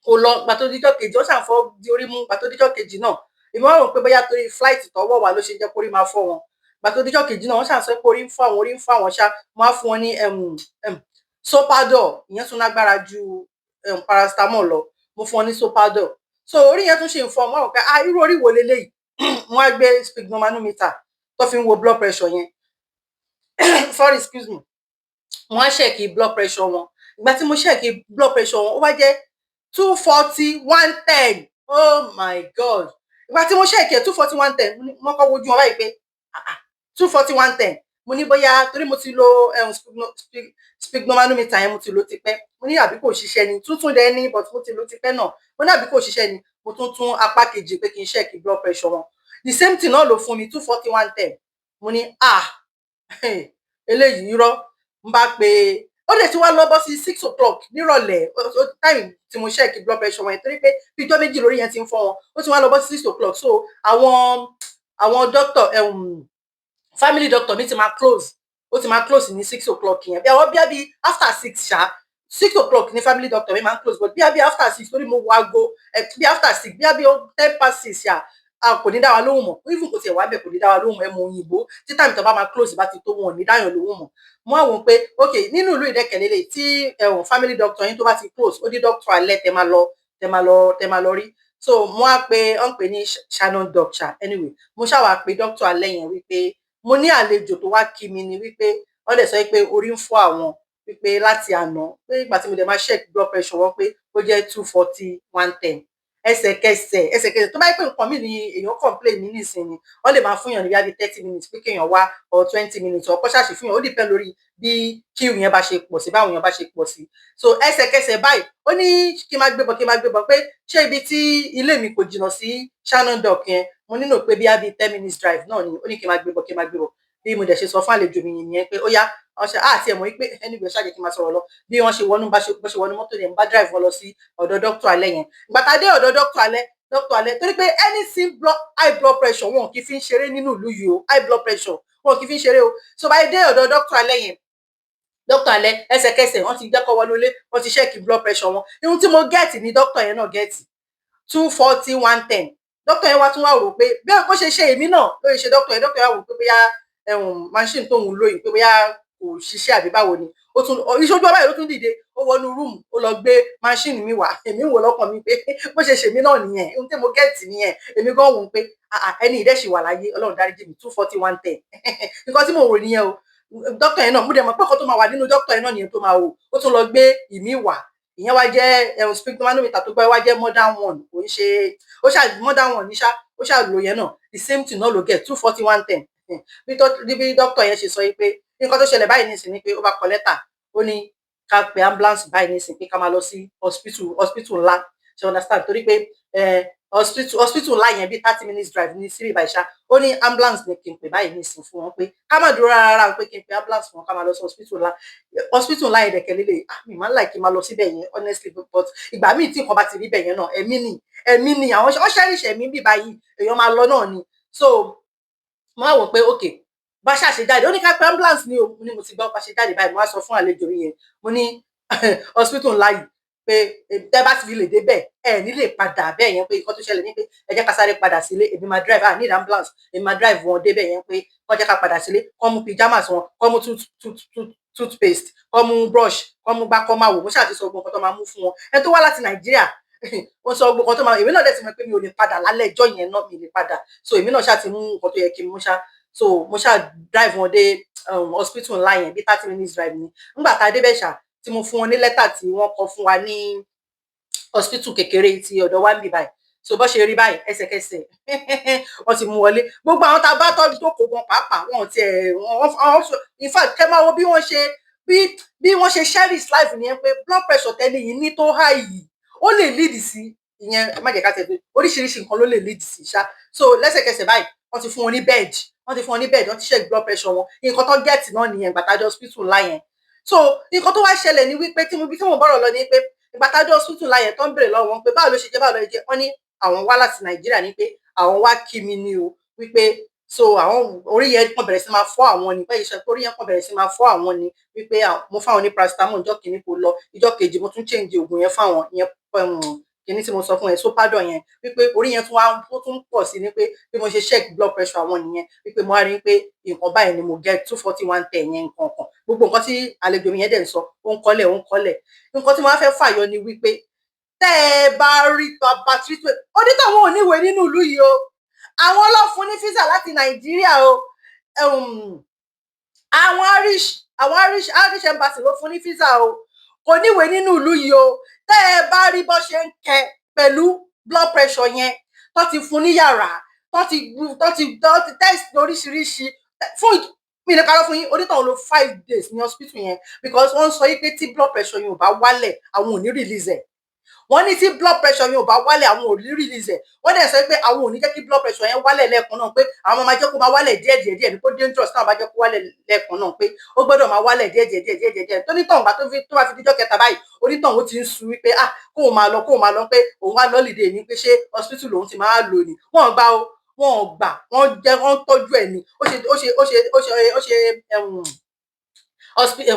kò lọ. Gbà tó díjọ́ kejì, ó ṣàǹfọ́ di orí mú. Gbà tó díjọ́ kejì náà, èmi wá rò pé bóyá torí flight tọwọ́ wà ló ṣe jẹ́ kórí máa fọ́ wọn. Gbà tó díjọ́ kejì náà, wọ́n ṣàǹsọ pé orí ń fọ́ àwọn, orí ń fọ́ àwọn ṣá. Mo wá fún wọn ní Solpadol. Ìyẹn tún lágbára ju paracetamol lọ. Mo fún wọn ní Solpadol, so orí yẹn tún ṣe ń fọ́ wọn. Wọ́n rò pé, ah, irú orí wo leléyìí? Wọ́n á gbé sphygmomanometer tó fi ń wo blood pressure yẹn. Sorry, excuse me. Wọ́n á check blood pressure wọn. Ìgbà tí mo check blood pressure wọn, ó wá jẹ́ 240/110. Oh my God! Ìgbà tí mo check ẹ̀, 240/110, mo kọ́ wojú wọn báyìí pé, ah, 240/110. Mo ní bóyá torí mo ti lo sphygmomanometer yẹn, mo ti lò tipẹ́. Mo ní àbí kò ṣiṣẹ́ ni? Tuntun dẹ ní, but mo ti lò tipẹ́ náà. Mo ní àbí kò ṣiṣẹ́ ni? Mo tún tún apá kejì pé kí n check blood pressure wọn. The same thing náà ló fún mi, 240/110. Mo ní, ah, eléyìí irọ́. N bá pé ó lè ti wá lọ bọ́ sí 6 o'clock nírọ̀lẹ́ time tí mo check blood pressure wọn yẹn, torí pé bí ijọ́ 2 lórí yẹn ti ń fọ́ wọn, ó ti wá lọ bọ́ sí 6 o'clock. So àwọn doctor, family doctor mi ti máa close, ó ti máa close ní 6 o'clock yẹn. Bí àwọn bí after 6 ṣá, 6 o'clock ní family doctor mi máa ń close, but bí after 6, torí mo wo aago, bí after 6, bí 6:10 ṣá, a kò ní dá wa lóhùn mọ́. Even kò tiẹ̀ wá bẹ̀, kò ní dá wa lóhùn mọ́. Ẹ mọ òyìnbó, tí time tó bá máa close bá ti tó, wọn ò ní dáyàn lóhùn mọ́. Mo á wò ó pé ok, nínú ìlú ìdẹ́kẹ̀lélẹ̀ tí ẹ̀wọ̀n family doctor yín tó bá ti close, ó ní doctor alẹ́ tẹ máa lọ, tẹ máa lọ, tẹ máa lọ rí. So mo á pe, wọ́n pè ní Shannon doctor. Anyway, mo ṣáà wá pe doctor alẹ́ yẹn wípé mo ní àlejò tó wá kí mi ni, wípé wọ́n dẹ̀ sọ pé orí ń fọ́ àwọn, wípé láti àná, pé ìgbà tí mo dẹ̀ máa check blood pressure wọn, pé ó jẹ́ 240/110. Ẹsẹ̀kẹsẹ̀, ẹsẹ̀kẹsẹ̀, tó bá yẹ pé nǹkan míì ni èèyàn complain ní nísìnyí, wọ́n lè máa fún yàn ní bíi 30 minutes pé kéèyàn wá, or 20 minutes, or kó ṣàṣì fún yàn. Ó depend lórí bí queue yẹn bá ṣe pọ̀ sí, báwọn èèyàn bá ṣe pọ̀ sí. So ẹsẹ̀kẹsẹ̀ báyìí, ó ní kí n máa gbé bọ̀, kí n máa gbé bọ̀, pé ṣé ibi tí ilé mi kò jìnnà sí Shannon Dock yẹn. Mo nílò pé bí i 10 minutes drive náà ni. Ó ní kí n máa gbé bọ̀, kí n máa gbé bọ̀. Bí mo dẹ̀ ṣe sọ fún àlejò mi nìyẹn pé ó yá, wọ́n ṣe àti ẹ̀mọ́ wípé anyway, ṣáà jẹ́ kí n máa sọ̀rọ̀ lọ. Bí wọ́n ṣe wọnú, bá ṣe bó ṣe wọnú mọ́tò yẹn, bá drive wọn lọ sí ọ̀dọ̀ doctor alẹ́ yẹn. Ìgbà tá a dé ọ̀dọ̀ doctor alẹ́, doctor alẹ́, torí pé anything blood, high blood pressure, wọn kì í fi ń ṣeré nínú ìlú yìí o. High blood pressure, wọn kì í fi ń ṣeré o. So báyìí dé ọ̀dọ̀ doctor alẹ́ yẹn, doctor alẹ́, ẹsẹ̀kẹsẹ̀ wọ́n ti jẹ́ kó wọnú ilé, wọ́n ti check blood pressure wọn. Ihun tí mo get ní doctor yẹn náà get, 240/110. Doctor yẹn wá tún wá rò pé bí ó ṣe ṣe èmi náà ló ṣe doctor yẹn. Doctor yẹn wá rò pé bóyá machine tóun lò yìí, pé bóyá kò ṣiṣẹ́ àbí báwo ni. Ó tún ìṣojú ọba yìí, ló tún dìde, ó wọnú room, ó lọ gbé machine mi wá. Èmi ń wò lọ́kàn mi pé bó ṣe ṣèmi náà nìyẹn, ohun tí mo get nìyẹn. Èmi gan wò ó pé ẹni ìdẹ́sì wà láyé, Ọlọ́run dáríjì mi. 240/110, nǹkan tí mo rò nìyẹn o. Doctor yẹn náà, mo dẹ̀ mọ̀ pé ọkọ̀ tó máa wà nínú doctor yẹn náà nìyẹn tó máa wò. Ó tún lọ gbé ìmí wá. Ìyẹn wá jẹ́ sphygmomanometer tó gbọ́ wá jẹ́ modern one, kò ń ṣe, ó ṣáà modern one ní ṣá. Ó ṣáà lò yẹn náà, the same thing náà ló get, 240/110. Bí doctor yẹn ṣe sọ yìí pé Nǹkan tó ṣẹlẹ̀ báyìí nísìnyí ni pé ó bá kọ lẹ́tà, ó ní ká pe ambulance báyìí nísìnyí, pé ká máa lọ sí hospital ńlá. Ṣe understand? Torí pé hospital ńlá yẹn, bíi 30 minutes drive ní síbí ìbàṣá. Ó ní ambulance ní kí n pè báyìí nísìnyí fún wọn, pé ká má dúró rárá rárá, pé kí n pe ambulance fún wọn, ká máa lọ sí hospital ńlá. Hospital ńlá yẹn dẹ̀kẹ́ lélẹ̀. Ah, mi máa ń like kí n máa lọ síbẹ̀ yẹn, honestly, but ìgbà míì tí nǹkan bá ti rí bẹ̀ yẹn náà, ẹ̀mí ni, ẹ̀mí ni àwọn ó cherish ẹ̀mí bí báyìí, èèyàn máa lọ náà ni. So mo wá wò pé okay, bá ṣàṣe jáde, ó ní ká pe ambulance ní o. Mo ní mo ti gbọ́. Bá ṣe jáde báyìí, mo wá sọ fún àlejò yẹn, mo ní hospital ńlá yìí, pé tẹ́ bá ti fi lè débẹ̀, ẹ ní lè padà bẹ́ẹ̀ yẹn, pé nǹkan tó ṣẹlẹ̀ ní pé ẹ jẹ́ ká sáré padà sílé, èmi máa drive, ah, need ambulance, èmi máa drive wọn débẹ̀ yẹn, pé kó jẹ́ ká padà sílé, kó mú pyjamas wọn, kó mú toothpaste, kó mú brush, kó mú gbá, kó máa wò. Mo ṣáà ti sọ gbogbo nǹkan tó máa mú fún wọn. Ẹ tó wá láti Nàìjíríà, wọ́n sọ gbogbo nǹkan tó máa, èmi náà dẹ̀ ti mọ̀ pé mi ò lè padà lálẹ́ ẹjọ́ yẹn náà, mi lè padà. So èmi náà ṣáà ti mú nǹkan tó yẹ kí n mú ṣá. So mo ṣáà drive wọn dé hospital ńlá yẹn, bí 30 minutes drive ni. Nígbà tá a débẹ̀ ṣá, tí mo fún wọn ní lẹ́tà tí wọ́n kọ fún wa ní hospital kékeré tí ọ̀dọ̀ wa ń bì báyìí. So bó ṣe rí báyìí, ẹsẹ̀kẹsẹ̀ wọ́n ti mú wọlé. Gbogbo àwọn tá a bá tọ́jú tó kó gan pàápàá, wọn tiẹ̀ wọ́n, in fact, kẹ́ máa wo bí wọ́n ṣe cherish life nìyẹn, pé blood pressure tẹ́lẹ̀ yìí ní tó high yìí, ó lè lead sí ìyẹn. Ẹ má jẹ́ ká tẹ̀ pé oríṣiríṣi nǹkan ló lè lead sí ṣá. So lẹ́sẹ̀kẹsẹ̀ báyìí, wọ́n ti fún wọn ní bed, wọ́n ti fún wọn ní bed, wọ́n ti check blood pressure wọn. Nǹkan tó get náà nìyẹn ìgbà tá a dé hospital ńlá yẹn. So nǹkan tó wá ṣẹlẹ̀ ni wípé tí mo bí tí mo bọ̀rọ̀ lọ ni pé ìgbà tá a dé hospital ńlá yẹn, tó ń béèrè lọ́wọ́ wọn pé báwo ló ṣe jẹ́, báwo ló ṣe jẹ́, wọ́n ní àwọn wá láti Nàìjíríà, ní pé àwọn wá kí mi ní o, wípé so àwọn orí yẹn kàn bẹ̀rẹ̀ sí máa fọ́ àwọn ni bẹ́ẹ̀ ṣe, orí yẹn kàn bẹ̀rẹ̀ sí máa fọ́ àwọn ni, wípé mo fáwọn ní paracetamol ìjọ́ kìíní, kò lọ. Ìjọ́ kejì, mo tún change oògùn yẹn fáwọn ìyẹn, kìíní tí mo sọ fún ẹ, Solpadol yẹn, wípé orí yẹn tún wá ó tún pọ̀ sí ni, pé bí mo ṣe check blood pressure àwọn nìyẹn, wípé mo wá rí pé nǹkan báyìí ni mo get, 240 110 yẹn, nǹkan kan. Gbogbo nǹkan tí àlejò mi yẹn dẹ̀ ń sọ, ó ń kọ́lẹ̀, ó ń kọ́lẹ̀. Nǹkan tí mo wá fẹ́ fàyọ ni wípé tẹ́ ẹ bá rí bàbá treatment, onítọ̀hún ò níwèé nínú ìlú yìí o. Àwọn ló fún ní visa láti Nàìjíríà o. Àwọn Irish embassy ló fún ní visa o. Kò níwèé nínú ìlú yìí o. Tẹ́ ẹ bá rí bó ṣe ń kẹ pẹ̀lú blood pressure yẹn, tó ti fún ní yàrá, tó ti test oríṣiríṣi fún mi ní parọ́ fún yín, onítọ̀hún lò 5 days ní hospital yẹn, because wọ́n sọ yí pé tí blood pressure yẹn ò bá wálẹ̀, àwọn ò ní release ẹ̀. Wọ́n ní tí blood pressure yẹn ò bá wálẹ̀, àwọn ò ní release ẹ̀. Wọ́n dẹ̀ sọ pé àwọn ò ní jẹ́ kí blood pressure yẹn wálẹ̀ lẹ́ẹ̀kan náà, pé àwọn máa jẹ́ kó máa wálẹ̀ díẹ̀ díẹ̀ díẹ̀ ní kó dangerous táwọn bá jẹ́ kó wálẹ̀ lẹ́ẹ̀kan náà, pé ó gbọ́dọ̀ máa wálẹ̀ díẹ̀ díẹ̀ díẹ̀ díẹ̀ díẹ̀. Tó nítọ̀hún bá tó fi tó bá fi díjọ́ kẹta báyìí, onítọ̀hún ó ti ń su wípé ah, kóun máa lọ, kóun máa lọ, pé òun wá lọ́lìdè ní, pé ṣé hospital lòun ti máa lò ní. Wọ́n gbà ó, wọ́n gbà, wọ́n jẹ́ wọ́n tọ́jú ẹ̀ ní. Ó ṣe ó ṣe ó ṣe ó ṣe ó ṣe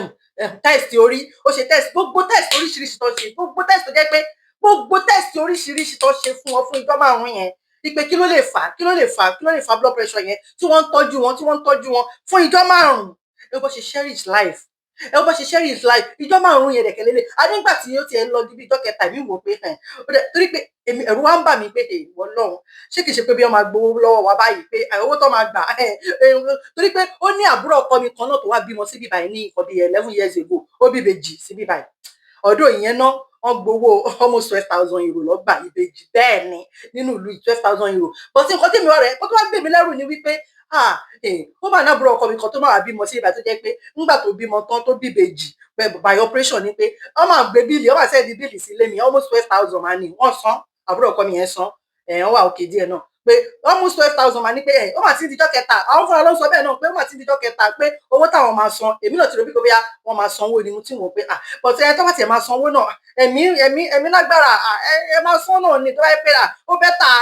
test orí, ó ṣe test, gbogbo test oríṣiríṣi tó ṣe, gbogbo test tó jẹ́ pé gbogbo test oríṣiríṣi tó ṣe fún wọn fún ìjọ 5 yẹn, wípé kí ló lè fà, kí ló lè fà, kí ló lè fà blood pressure yẹn, tí wọ́n ń tọ́jú wọn, tí wọ́n ń tọ́jú wọn fún ìjọ 5. Ẹ bó ṣe cherish life, ẹ bó ṣe cherish life ìjọ 5 yẹn dẹ̀kẹ́ lélẹ̀. A nígbà tí ó tiẹ̀ lọ bí ìjọ kẹta, èmi wò pé torí pé èmi ẹ̀rù wa ń bà mí pé ìwọ Ọlọ́run, ṣé kìí ṣe pé bí wọ́n máa gbowó lọ́wọ́ wa báyìí, pé owó tó máa gbà, torí pé ó ní àbúrò ọkọ mi kan náà tó wá bímọ síbí báyìí ní nǹkan bíi 11 years ago, ó bí ìbejì síbí báyìí. Ọdún ìyẹn náà, wọ́n gbowó almost €12,000 lọ́gbà ìbejì. Bẹ́ẹ̀ ni, nínú ìlú, €12,000. But nǹkan tí mi wá rẹ̀ kó tó wá gbé mi lẹ́rù ni wípé ah, ó mà náà búrò ọkọ mi kan tó máa bímọ sí ìgbà tó jẹ́ pé ńgbà tó bímọ tán, tó bí ìbejì by operation ni, pé wọ́n máa gbé bill, wọ́n máa send bill sí ilé mi, almost 12,000 máa ní wọ́n san. Àbúrò ọkọ mi yẹn san ẹ̀, wọ́n wà òkè díẹ̀ náà, pé almost 12,000 máa ní, pé ẹ̀ ó mà ti ń dijọ́ kẹta. Àwọn fúnra ló ń sọ bẹ́ẹ̀ náà pé ó mà ti ń dijọ́ kẹta, pé owó táwọn máa san. Èmi náà ti rò bí kò bóyá wọ́n máa sanwó ni. Mo ti wò pé ah, but ẹ tó bá tiẹ̀ máa sanwó náà, ẹ̀mí lágbára, ẹ máa san náà ni. Tó bá yẹ pé ó better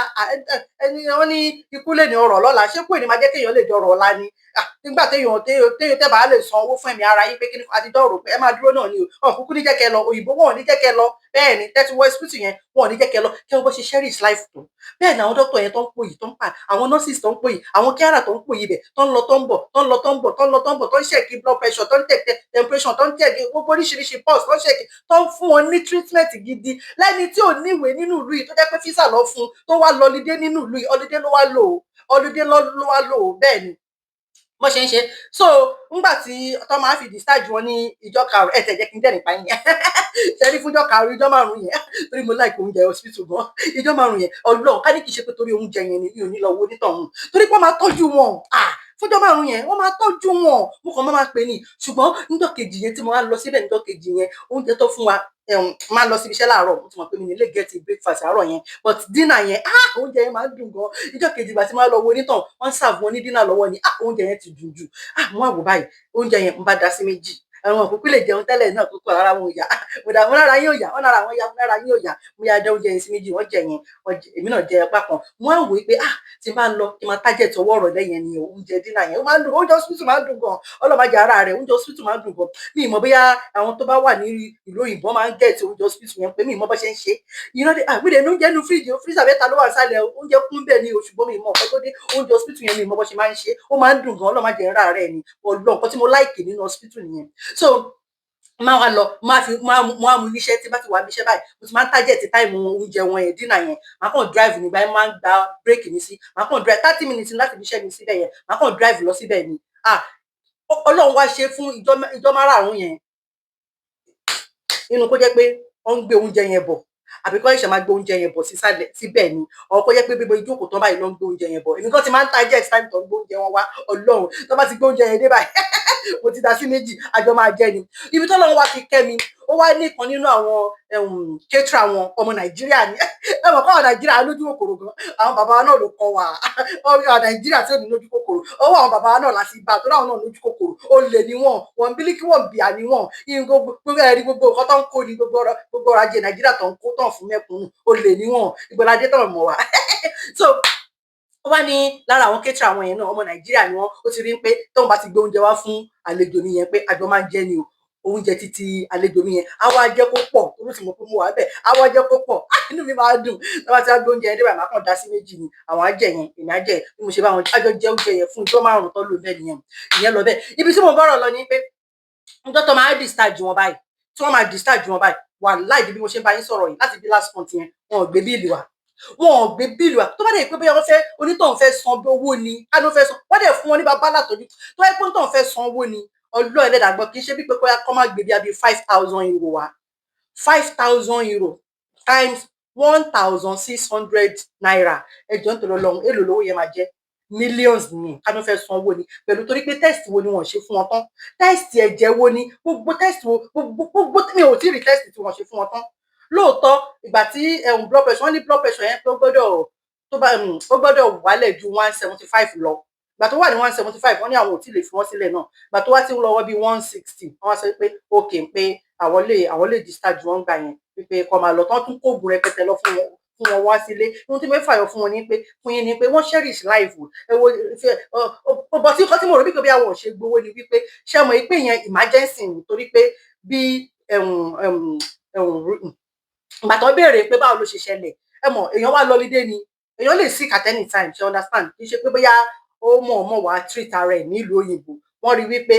ẹni wọ́n ní ikú lè ní ọrọ̀ lọ́la, ṣé kú èní máa jẹ́ kéèyàn lè dọ̀rọ̀ ọ̀la ni? Nígbà téèyàn tẹ́ bá lè san owó fún ẹ̀mí ara yín, pé kí ni àti dọ̀rọ̀, pé ẹ máa dúró náà ni o. Ọ̀ kúkú ní jẹ́ kẹ́ lọ, òyìnbó wọn ò ní jẹ́ kẹ́ lọ. Bẹ́ẹ̀ ni, tẹ́tí wọ hospital yẹn, wọn ò ní jẹ́ kẹ́ lọ. Kẹ́ wọ́n bó ṣe cherish life tó, bẹ́ẹ̀ ni àwọn dókítà yẹn tó ń pòyì, tó ń pa àwọn nurses tó ń pòyì, àwọn carer tó ń pòyì ibẹ̀, tó ń lọ tó ń bọ̀, tó ń lọ tó ń bọ̀, tó ń lọ tó ń bọ̀, tó ń check blood pressure, tó ń check temperature, tó ń check gbogbo oríṣiríṣi pulse, tó ń check, tó ń fún wọn ní treatment gidi, lẹ́ni tí ò níwèé nínú ìlú yìí, tó jẹ́ pé visa lọ fún, tó wá lọ holiday nínú ìlú yìí. Holiday ló wá lò ó, holiday ló wá lò ó. Bẹ́ẹ̀ ni bó ṣe ń ṣe. So ńgbà tí tó máa fi discharge wọn ní ìjọ karùn, ẹ tẹ̀ jẹ́ kí n dẹ́rìn pa yín ṣe rí fúnjọ́ 5, ìjọ 5 yẹn, torí mo like oúnjẹ hospital gan. Ìjọ 5 yẹn, Ọlọ́run, ká ní kì í ṣe pé torí oúnjẹ yẹn ni, mi ò ní lọ wo onítọ̀hún, torí pé wọ́n máa tọ́jú wọn. Ah, Fúnjọ́ 5 yẹn, wọ́n máa tọ́jú wọn. Mo kàn máa pè ní. Ṣùgbọ́n níjọ́ kejì yẹn tí mo wá lọ síbẹ̀, níjọ́ kejì yẹn, oúnjẹ tó fún wa, máa lọ síbi iṣẹ́ láàárọ̀, mo ti mọ̀ pé mi ní lè get breakfast àárọ̀ yẹn, but dinner yẹn, ah, oúnjẹ yẹn máa ń dùn gan. Ìjọ́ kejì, ìgbà tí mo lọ wo onítàn, wọ́n serve wọn ní dinner lọ́wọ́ ni. Ah, oúnjẹ yẹn ti dùn jù. Ah, mo wá wò báyìí, oúnjẹ yẹn, mo bá da sí méjì. Àwọn òkúkú lè jẹun tẹ́lẹ̀ náà kókó, ara wọn ò yá. Mo dà, mo lára yín ò yá, wọ́n lára wọn yá, mo lára yín ò yá. Mo yá dá oúnjẹ yẹn sí méjì, wọ́n jẹ yẹn, wọ́n jẹ, èmi náà jẹ apá kan. Mo wá wò ó pé, ah, tí n bá lọ, kí n máa target ọwọ́ ọ̀rọ̀ lẹ́yìn ni o. Oúnjẹ dinner yẹn, ó máa ń dùn. Oúnjẹ hospital máa ń dùn gan. Ọlọ́mọdé ara rẹ̀, oúnjẹ hospital máa ń dùn gan. Mi ì mọ̀ bóyá àwọn tó bá wà ní ìlú òyìnbó máa ń get oúnjẹ hospital yẹn, pé mi ì mọ̀ bó ṣe ń ṣe. You know, ah, mi dẹ̀ ní oúnjẹ nínú fridge o. Freezer mẹ́ta ló wà sálẹ̀ o. Oúnjẹ kún bẹ́ẹ̀ ni o. Ṣùgbọ́n mi ì mọ̀ ọ̀pẹ tó dé oúnjẹ hospital yẹn, mi ì mọ̀ bó ṣe máa ń ṣe. Ó máa ń dùn gan. Ọlọ́mọdé ara rẹ̀ ni. Ọlọ́ nǹkan tí mo like nínú hospital nìyẹn. So máa wá lọ, máa fi máa mú níṣẹ́. Tí bá ti wà níṣẹ́ báyìí, mo ti máa ń target time oúnjẹ wọn yẹn, dinner yẹn. Màá kàn drive nígbà yẹn, máa ń gba break mi sí, màá kàn drive 30 minutes láti fi iṣẹ́ mi síbẹ̀ yẹn, màá kàn drive lọ síbẹ̀ ni. Ah, Ọlọ́run wá ṣe fún ìjọ 5 yẹn, nínú kó jẹ́ pé wọ́n ń gbé oúnjẹ yẹn bọ̀, àbí kọ́ ìṣẹ̀ máa gbé oúnjẹ yẹn bọ̀ sísàlẹ̀ síbẹ̀ ni, ọ̀ kó jẹ́ pé bíbo ìjókòó tán báyìí ló ń gbé oúnjẹ yẹn bọ̀. Èmi kan ti máa ń target time tó ń gbé oúnjẹ wọn wá. Ọlọ́run, tó bá ti gbé oúnjẹ yẹn dé báyìí, mo ti da sí méjì, àjọ máa jẹ ni. Ibi tó lọ́run wá fi kẹ́ mi, ó wá ní ìkan nínú àwọn caterer wọn, ọmọ Nàìjíríà ni. Ẹ mọ̀ kọ́, Nàìjíríà lójú kòkòrò gan. Àwọn bàbá wa náà ló kọ́ wa. Ọmọ Nàìjíríà tí ò ní lójú kòkòrò, ọwọ́ àwọn bàbá wa náà láti bá tó láwọn náà lójú kòkòrò. Ó lè ní wọn, wọn bílíkì, wọn bìà ní wọn. Gbogbo ẹ̀rí, gbogbo nǹkan tó ń kó ni, gbogbo ọrọ̀ ajé Nàìjíríà tó ń kó tán fún mẹ́kúnnù, ó lè ní wọn. Ìgbọ́ládé tó mọ̀ wá. So ó wá ní lára àwọn caterer àwọn yẹn náà, ọmọ Nàìjíríà ni wọn. Ó ti rí pé tóun bá ti gbé oúnjẹ wá fún àlejò mi yẹn, pé àjọ máa ń jẹ ni o. Oúnjẹ títí àlejò mi yẹn á wá jẹ́ kó pọ̀, torí ti mọ̀ pé mo wà bẹ́ẹ̀, á wá jẹ́ kó pọ̀. Inú mi máa dùn. Tó bá ti wá gbé oúnjẹ yẹn dé báyìí, màá kàn dá sí méjì ni. Àwọn á jẹ yẹn, èmi á jẹ. Bí mo ṣe bá wọn àjọ jẹ oúnjẹ yẹn fún ìjọ 5 tó lò bẹ́ẹ̀ nìyẹn. Ìyẹn lọ bẹ́ẹ̀. Ibi tí mo bọ́rọ̀ lọ ni pé ọjọ́ tó máa discharge wọn báyìí, tí wọ́n máa discharge wọn báyìí, wàláì, bí mo ṣe ń bá yín sọ̀rọ̀ yìí, láti bí last month yẹn, wọn ò gbé bill wá, wọn ò gbé bill wá. Tó bá dẹ̀ pé bóyá wọ́n fẹ́, onítọ̀hún fẹ́ san owó ni, ká ló fẹ́ san, wọ́n dẹ̀ fún wọn ní bàbá látọ̀jú. Tó bá yẹ pé onítọ̀hún fẹ́ san owó ni, ọlọ́ ẹlẹ́dàá gbọ́, kì í ṣe bí pé kọ́ máa gbé bí abí €5,000 wá. €5,000 times ₦1,600, ẹjọ́ ń tọrọ lọ́hùn, èlò lówó yẹn máa jẹ́? Millions ni. Ká ló fẹ́ san owó ni, pẹ̀lú torí pé test wo ni wọ́n ṣe fún wọn tán? Test ẹ̀jẹ̀ wo ni? Gbogbo test wo, gbogbo gbogbo, mi ò tí ì rí test tí wọ́n ṣe fún wọn tán. Lóòótọ́, ìgbà tí blood pressure, wọ́n ní blood pressure yẹn tó gbọ́dọ̀ tó bá ó gbọ́dọ̀ wálẹ̀ ju 175 lọ. Ìgbà tó wà ní 175, wọ́n ní àwọn ò tí ì lè fi wọ́n sílẹ̀ náà. Ìgbà tó wá ti ń lọ́wọ́ bí 160, wọ́n wá sọ pé ok, pé àwọn lè discharge wọn gbà yẹn, wípé kó máa lọ tán. Tún kóògùn rẹpẹtẹ lọ fún wọn wá sílé. Ohun tí mo fẹ́ fàyọ fún wọn ni pé, fún yín ni pé wọ́n cherish life. Ẹ wo ọbọ tí nǹkan tí mo rò bí pé bí àwọn ò ṣe gbowó ni wípé, ṣé mọ̀ pé yẹn emergency ni, torí pé bí ìgbà tó béèrè pé báwo ló ṣe ṣẹlẹ̀, ẹ mọ̀, èèyàn wá lọ holiday ni, èèyàn lè sick at any time, ṣe understand? Kì í ṣe pé bóyá ó mọ̀ ọmọ wàá treat ara ẹ̀ nílùú òyìnbó. Wọ́n rí wípé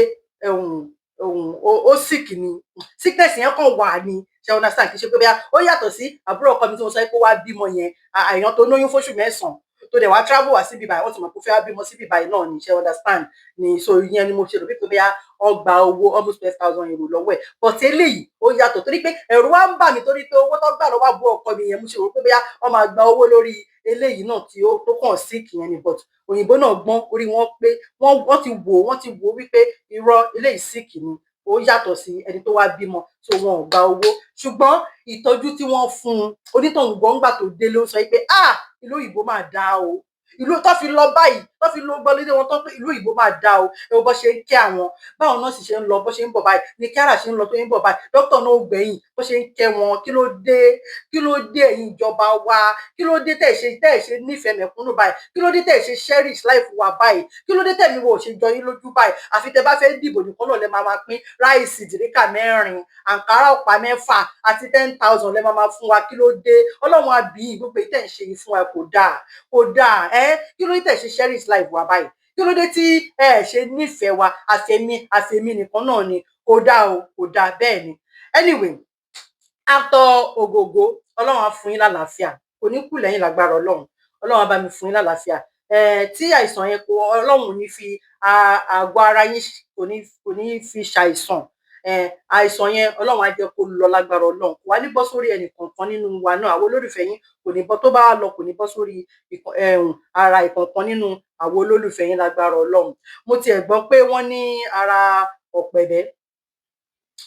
ó sick ni, sickness yẹn kàn wà ní, ṣe understand? Kì í ṣe pé bóyá ó yàtọ̀ sí àbúrò ọkọ mi tí mo sọ pé ó wá bímọ yẹn, àyàn tó lóyún fóṣù 9, tó dẹ̀ wá travel wá síbí báyìí, wọ́n ti mọ̀ pé ó fẹ́ wá bímọ síbí báyìí náà ni, ṣe understand ni? So ìyẹn ni mo ṣe rò wípé bóyá wọ́n gba owó almost €12,000 lọ́wọ́ ẹ̀. But eléyìí ó yàtọ̀, torí pé ẹ̀rù wa ń bà mí, torí pé owó tó gbà lọ́wọ́ àbúrò ọkọ mi yẹn, mo ṣe rò pé bóyá wọ́n máa gba owó lórí eléyìí náà tí ó tó kàn sick yẹn ni. But òyìnbó náà gbọ́n, orí wọn pé, wọ́n ti wò ó wípé irọ́, eléyìí sick ni, ó yàtọ̀ sí ẹni tó wá bímọ. So wọn ò gba owó, ṣùgbọ́n ìtọ́jú tí wọ́n fún un, onítọ̀hún gbọ̀ngbà tó dé ló sọ pé, ah, ìlú òyìnbó máa dáa o. Ìlú tó fi lọ báyìí, tó fi lọ gbọ́lódé wọn tó pé ìlú òyìnbó máa dáa o. Ẹ wo bó ṣe ń kẹ́ àwọn, báwọn nọ́ọ̀sì ṣe ń lọ, bó ṣe ń bọ̀ báyìí ní kíárà ṣe ń lọ tó ń bọ̀ báyìí, dókítà náà ò gbẹ̀yìn, bó ṣe ń kẹ́ wọn. Kí ló dé? Kí ló dé, ẹ̀yin ìjọba wa? Kí ló dé tẹ̀ ṣe nífẹ̀ẹ́ mẹ̀kúnnù báyìí? Kí ló dé tẹ̀ ṣe cherish life wa báyìí? Kí ló dé tẹ̀mí wo ò ṣe jọ yín lójú báyìí? Àfi tẹ bá fẹ́ dìbò nìkan náà lẹ máa máa pín rice derica mẹ́rin, àǹkárá ọ̀pá mẹ́fà àti 10,000 lẹ máa máa fún wa. Kí ló dé? Ọlọ́run àbí gbogbo èyí tẹ̀ ń ṣe yìí fún wa kò dáa, kò dáa ẹ́. Kí ló dé tẹ̀ ṣe cherish life wa báyìí? Kí ló dé tí ẹ ṣe nífẹ̀ẹ́ wa? Àfẹ̀mí àfẹ̀mí nìkan náà ni. Kò dáa o, kò dáa bẹ́ẹ̀ ni. Anyway, actor Ògògó, Ọlọ́run á fún yín lálàáfíà, kò ní kú lẹ́yìn lágbára Ọlọ́run. Ọlọ́run á bá mi fún yín lálàáfíà. Tí àìsàn yẹn kò, Ọlọ́run ò ní fi àgọ́ ara yín, kò ní fi ṣàìsàn. Àìsàn yẹn, Ọlọ́run á jẹ́ kó lọ lágbára Ọlọ́run. Kò wá ní bọ́ sórí ẹnì kọ̀ọ̀kan nínú wa náà, àwọn olólùfẹ́ yín, kò ní bọ́. Tó bá lọ, kò ní bọ́ sórí ara ìkọ̀ọ̀kan nínú Àwọn olólùfẹ́ yín lágbára Ọlọ́run. Mo tiẹ̀ gbọ́ pé wọ́n ní ara ọ̀pẹ̀bẹ́,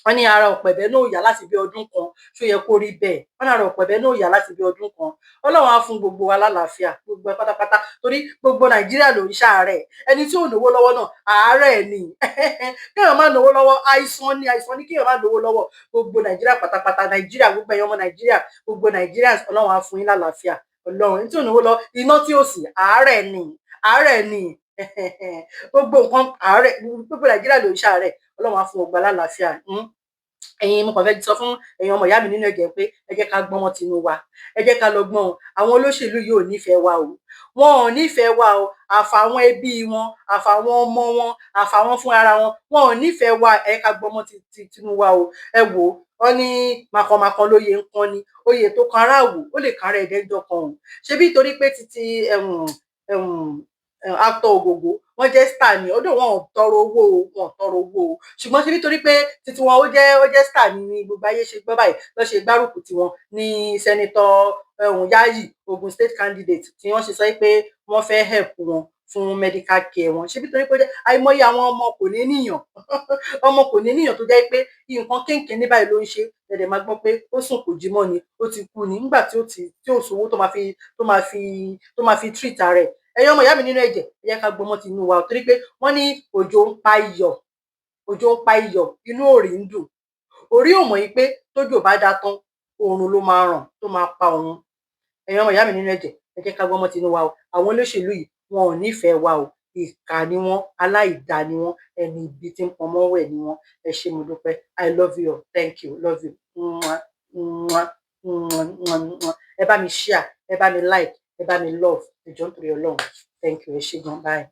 wọ́n ní ara ọ̀pẹ̀bẹ́ náà ò yá láti bí ọdún kan. Ṣó yẹ kó rí bẹ́ẹ̀? Wọ́n ní ara ọ̀pẹ̀bẹ́ náà ò yá láti bí ọdún kan. Ọlọ́run á fún gbogbo wa lálàáfíà, gbogbo ẹ pátápátá, torí gbogbo Nàìjíríà ló ń ṣàárẹ̀. Ẹni tí ò náwó lọ́wọ́ náà, àárẹ̀ ni. Kéèyàn má náwó lọ́wọ́, àìsàn ni, àìsàn ni kéèyàn má náwó lọ́wọ́. Gbogbo Nàìjíríà pátápátá, Nàìjíríà, gbogbo ẹ̀yin ọmọ Nàìjíríà, gbogbo Nigerians, Ọlọ́run á fún yín lálàáfíà. Ọlọ́run, ẹni tí ò náwó lọ, iná tí ò sí, àárẹ̀ ni, àárẹ̀ ni, gbogbo nǹkan àárẹ̀. Gbogbo Nàìjíríà ló ń ṣàárẹ̀. Ọlọ́run á fún gbogbo alálàáfíà. Ẹ̀yin, mo kàn fẹ́ sọ fún ẹ̀yin ọmọ ìyá mi nínú ẹ̀jẹ̀ pé ẹ jẹ́ ká gbọ́n wọn tinú wa, ẹ jẹ́ ká lọ gbọ́n o. Àwọn olóṣèlú yìí ò nífẹ̀ẹ́ wa o, wọn ò nífẹ̀ẹ́ wa o. Àfàwọn ẹbí wọn, àfàwọn ọmọ wọn, àfàwọn fún ara wọn, wọn ò nífẹ̀ẹ́ wa. Ẹ ká gbọ́n mọ́ tinú wa o. Ẹ wò ó, wọn ní màkànmákan lóye ń kan ni oyè tó kan aráàwò, ó lè kan ara ẹ̀dẹ́jọ́ kan o. Ṣebí torí pé títí actor Ògògó, wọ́n jẹ́ star ni ọdún, wọn ò tọrọ owó o, wọn ò tọrọ owó o. Ṣùgbọ́n ṣebí torí pé títí wọn ó jẹ́ star ni ní gbogbo ayé ṣe gbọ́ báyìí lọ́ ṣe gbárùkù tiwọn ní Senator Yayi, Ogun State candidate, tí wọ́n ṣe sọ pé wọ́n fẹ́ help wọn fún medical care wọn. Ṣebí torí pé àìmọye àwọn ọmọ kò ní níyàn, ọmọ kò ní níyàn, tó jẹ́ pé nǹkan kéńkéń ní báyìí ló ń ṣe ẹ̀dẹ̀, máa gbọ́ pé ó sùn kò jí mọ́ ni, ó ti kú ni, nígbà tí ó ti tí ò sówó tó máa fi treat ara ẹ̀. Ẹ̀yin ọmọ ìyá mi nínú ẹ̀jẹ̀, ẹ jẹ́ ká gbọmọ tinú wa, torí pé wọ́n ní òjò ń pa iyọ̀, òjò ń pa iyọ̀, inú òrì ń dùn. Orí ò mọ̀ yìí pé tójò bá dá tán, oòrùn ló máa ràn tó máa pa òun. Ẹ̀yin ọmọ ìyá mi nínú ẹ̀jẹ̀, ẹ jẹ́ ká gbọmọ tinú wa o. Àwọn olóṣèlú yìí, wọn ò nífẹ̀ẹ́ wa o. Ìkà ni wọ́n, aláìda ni wọ́n, ẹni ibi tí ń pọnmọ́ wẹ̀ ni wọ́n. Ẹ ṣé, mo dúpẹ́. I love you all. Thank you. Love you. Mwah, mwah, mwah, mwah, mwah. Ẹ bá mi share, ẹ bá mi like, ẹ bá mi love. Ẹ jọ̀ọ́, nítorí Ọlọ́run. Thank you. Ẹ ṣé gan. Bye.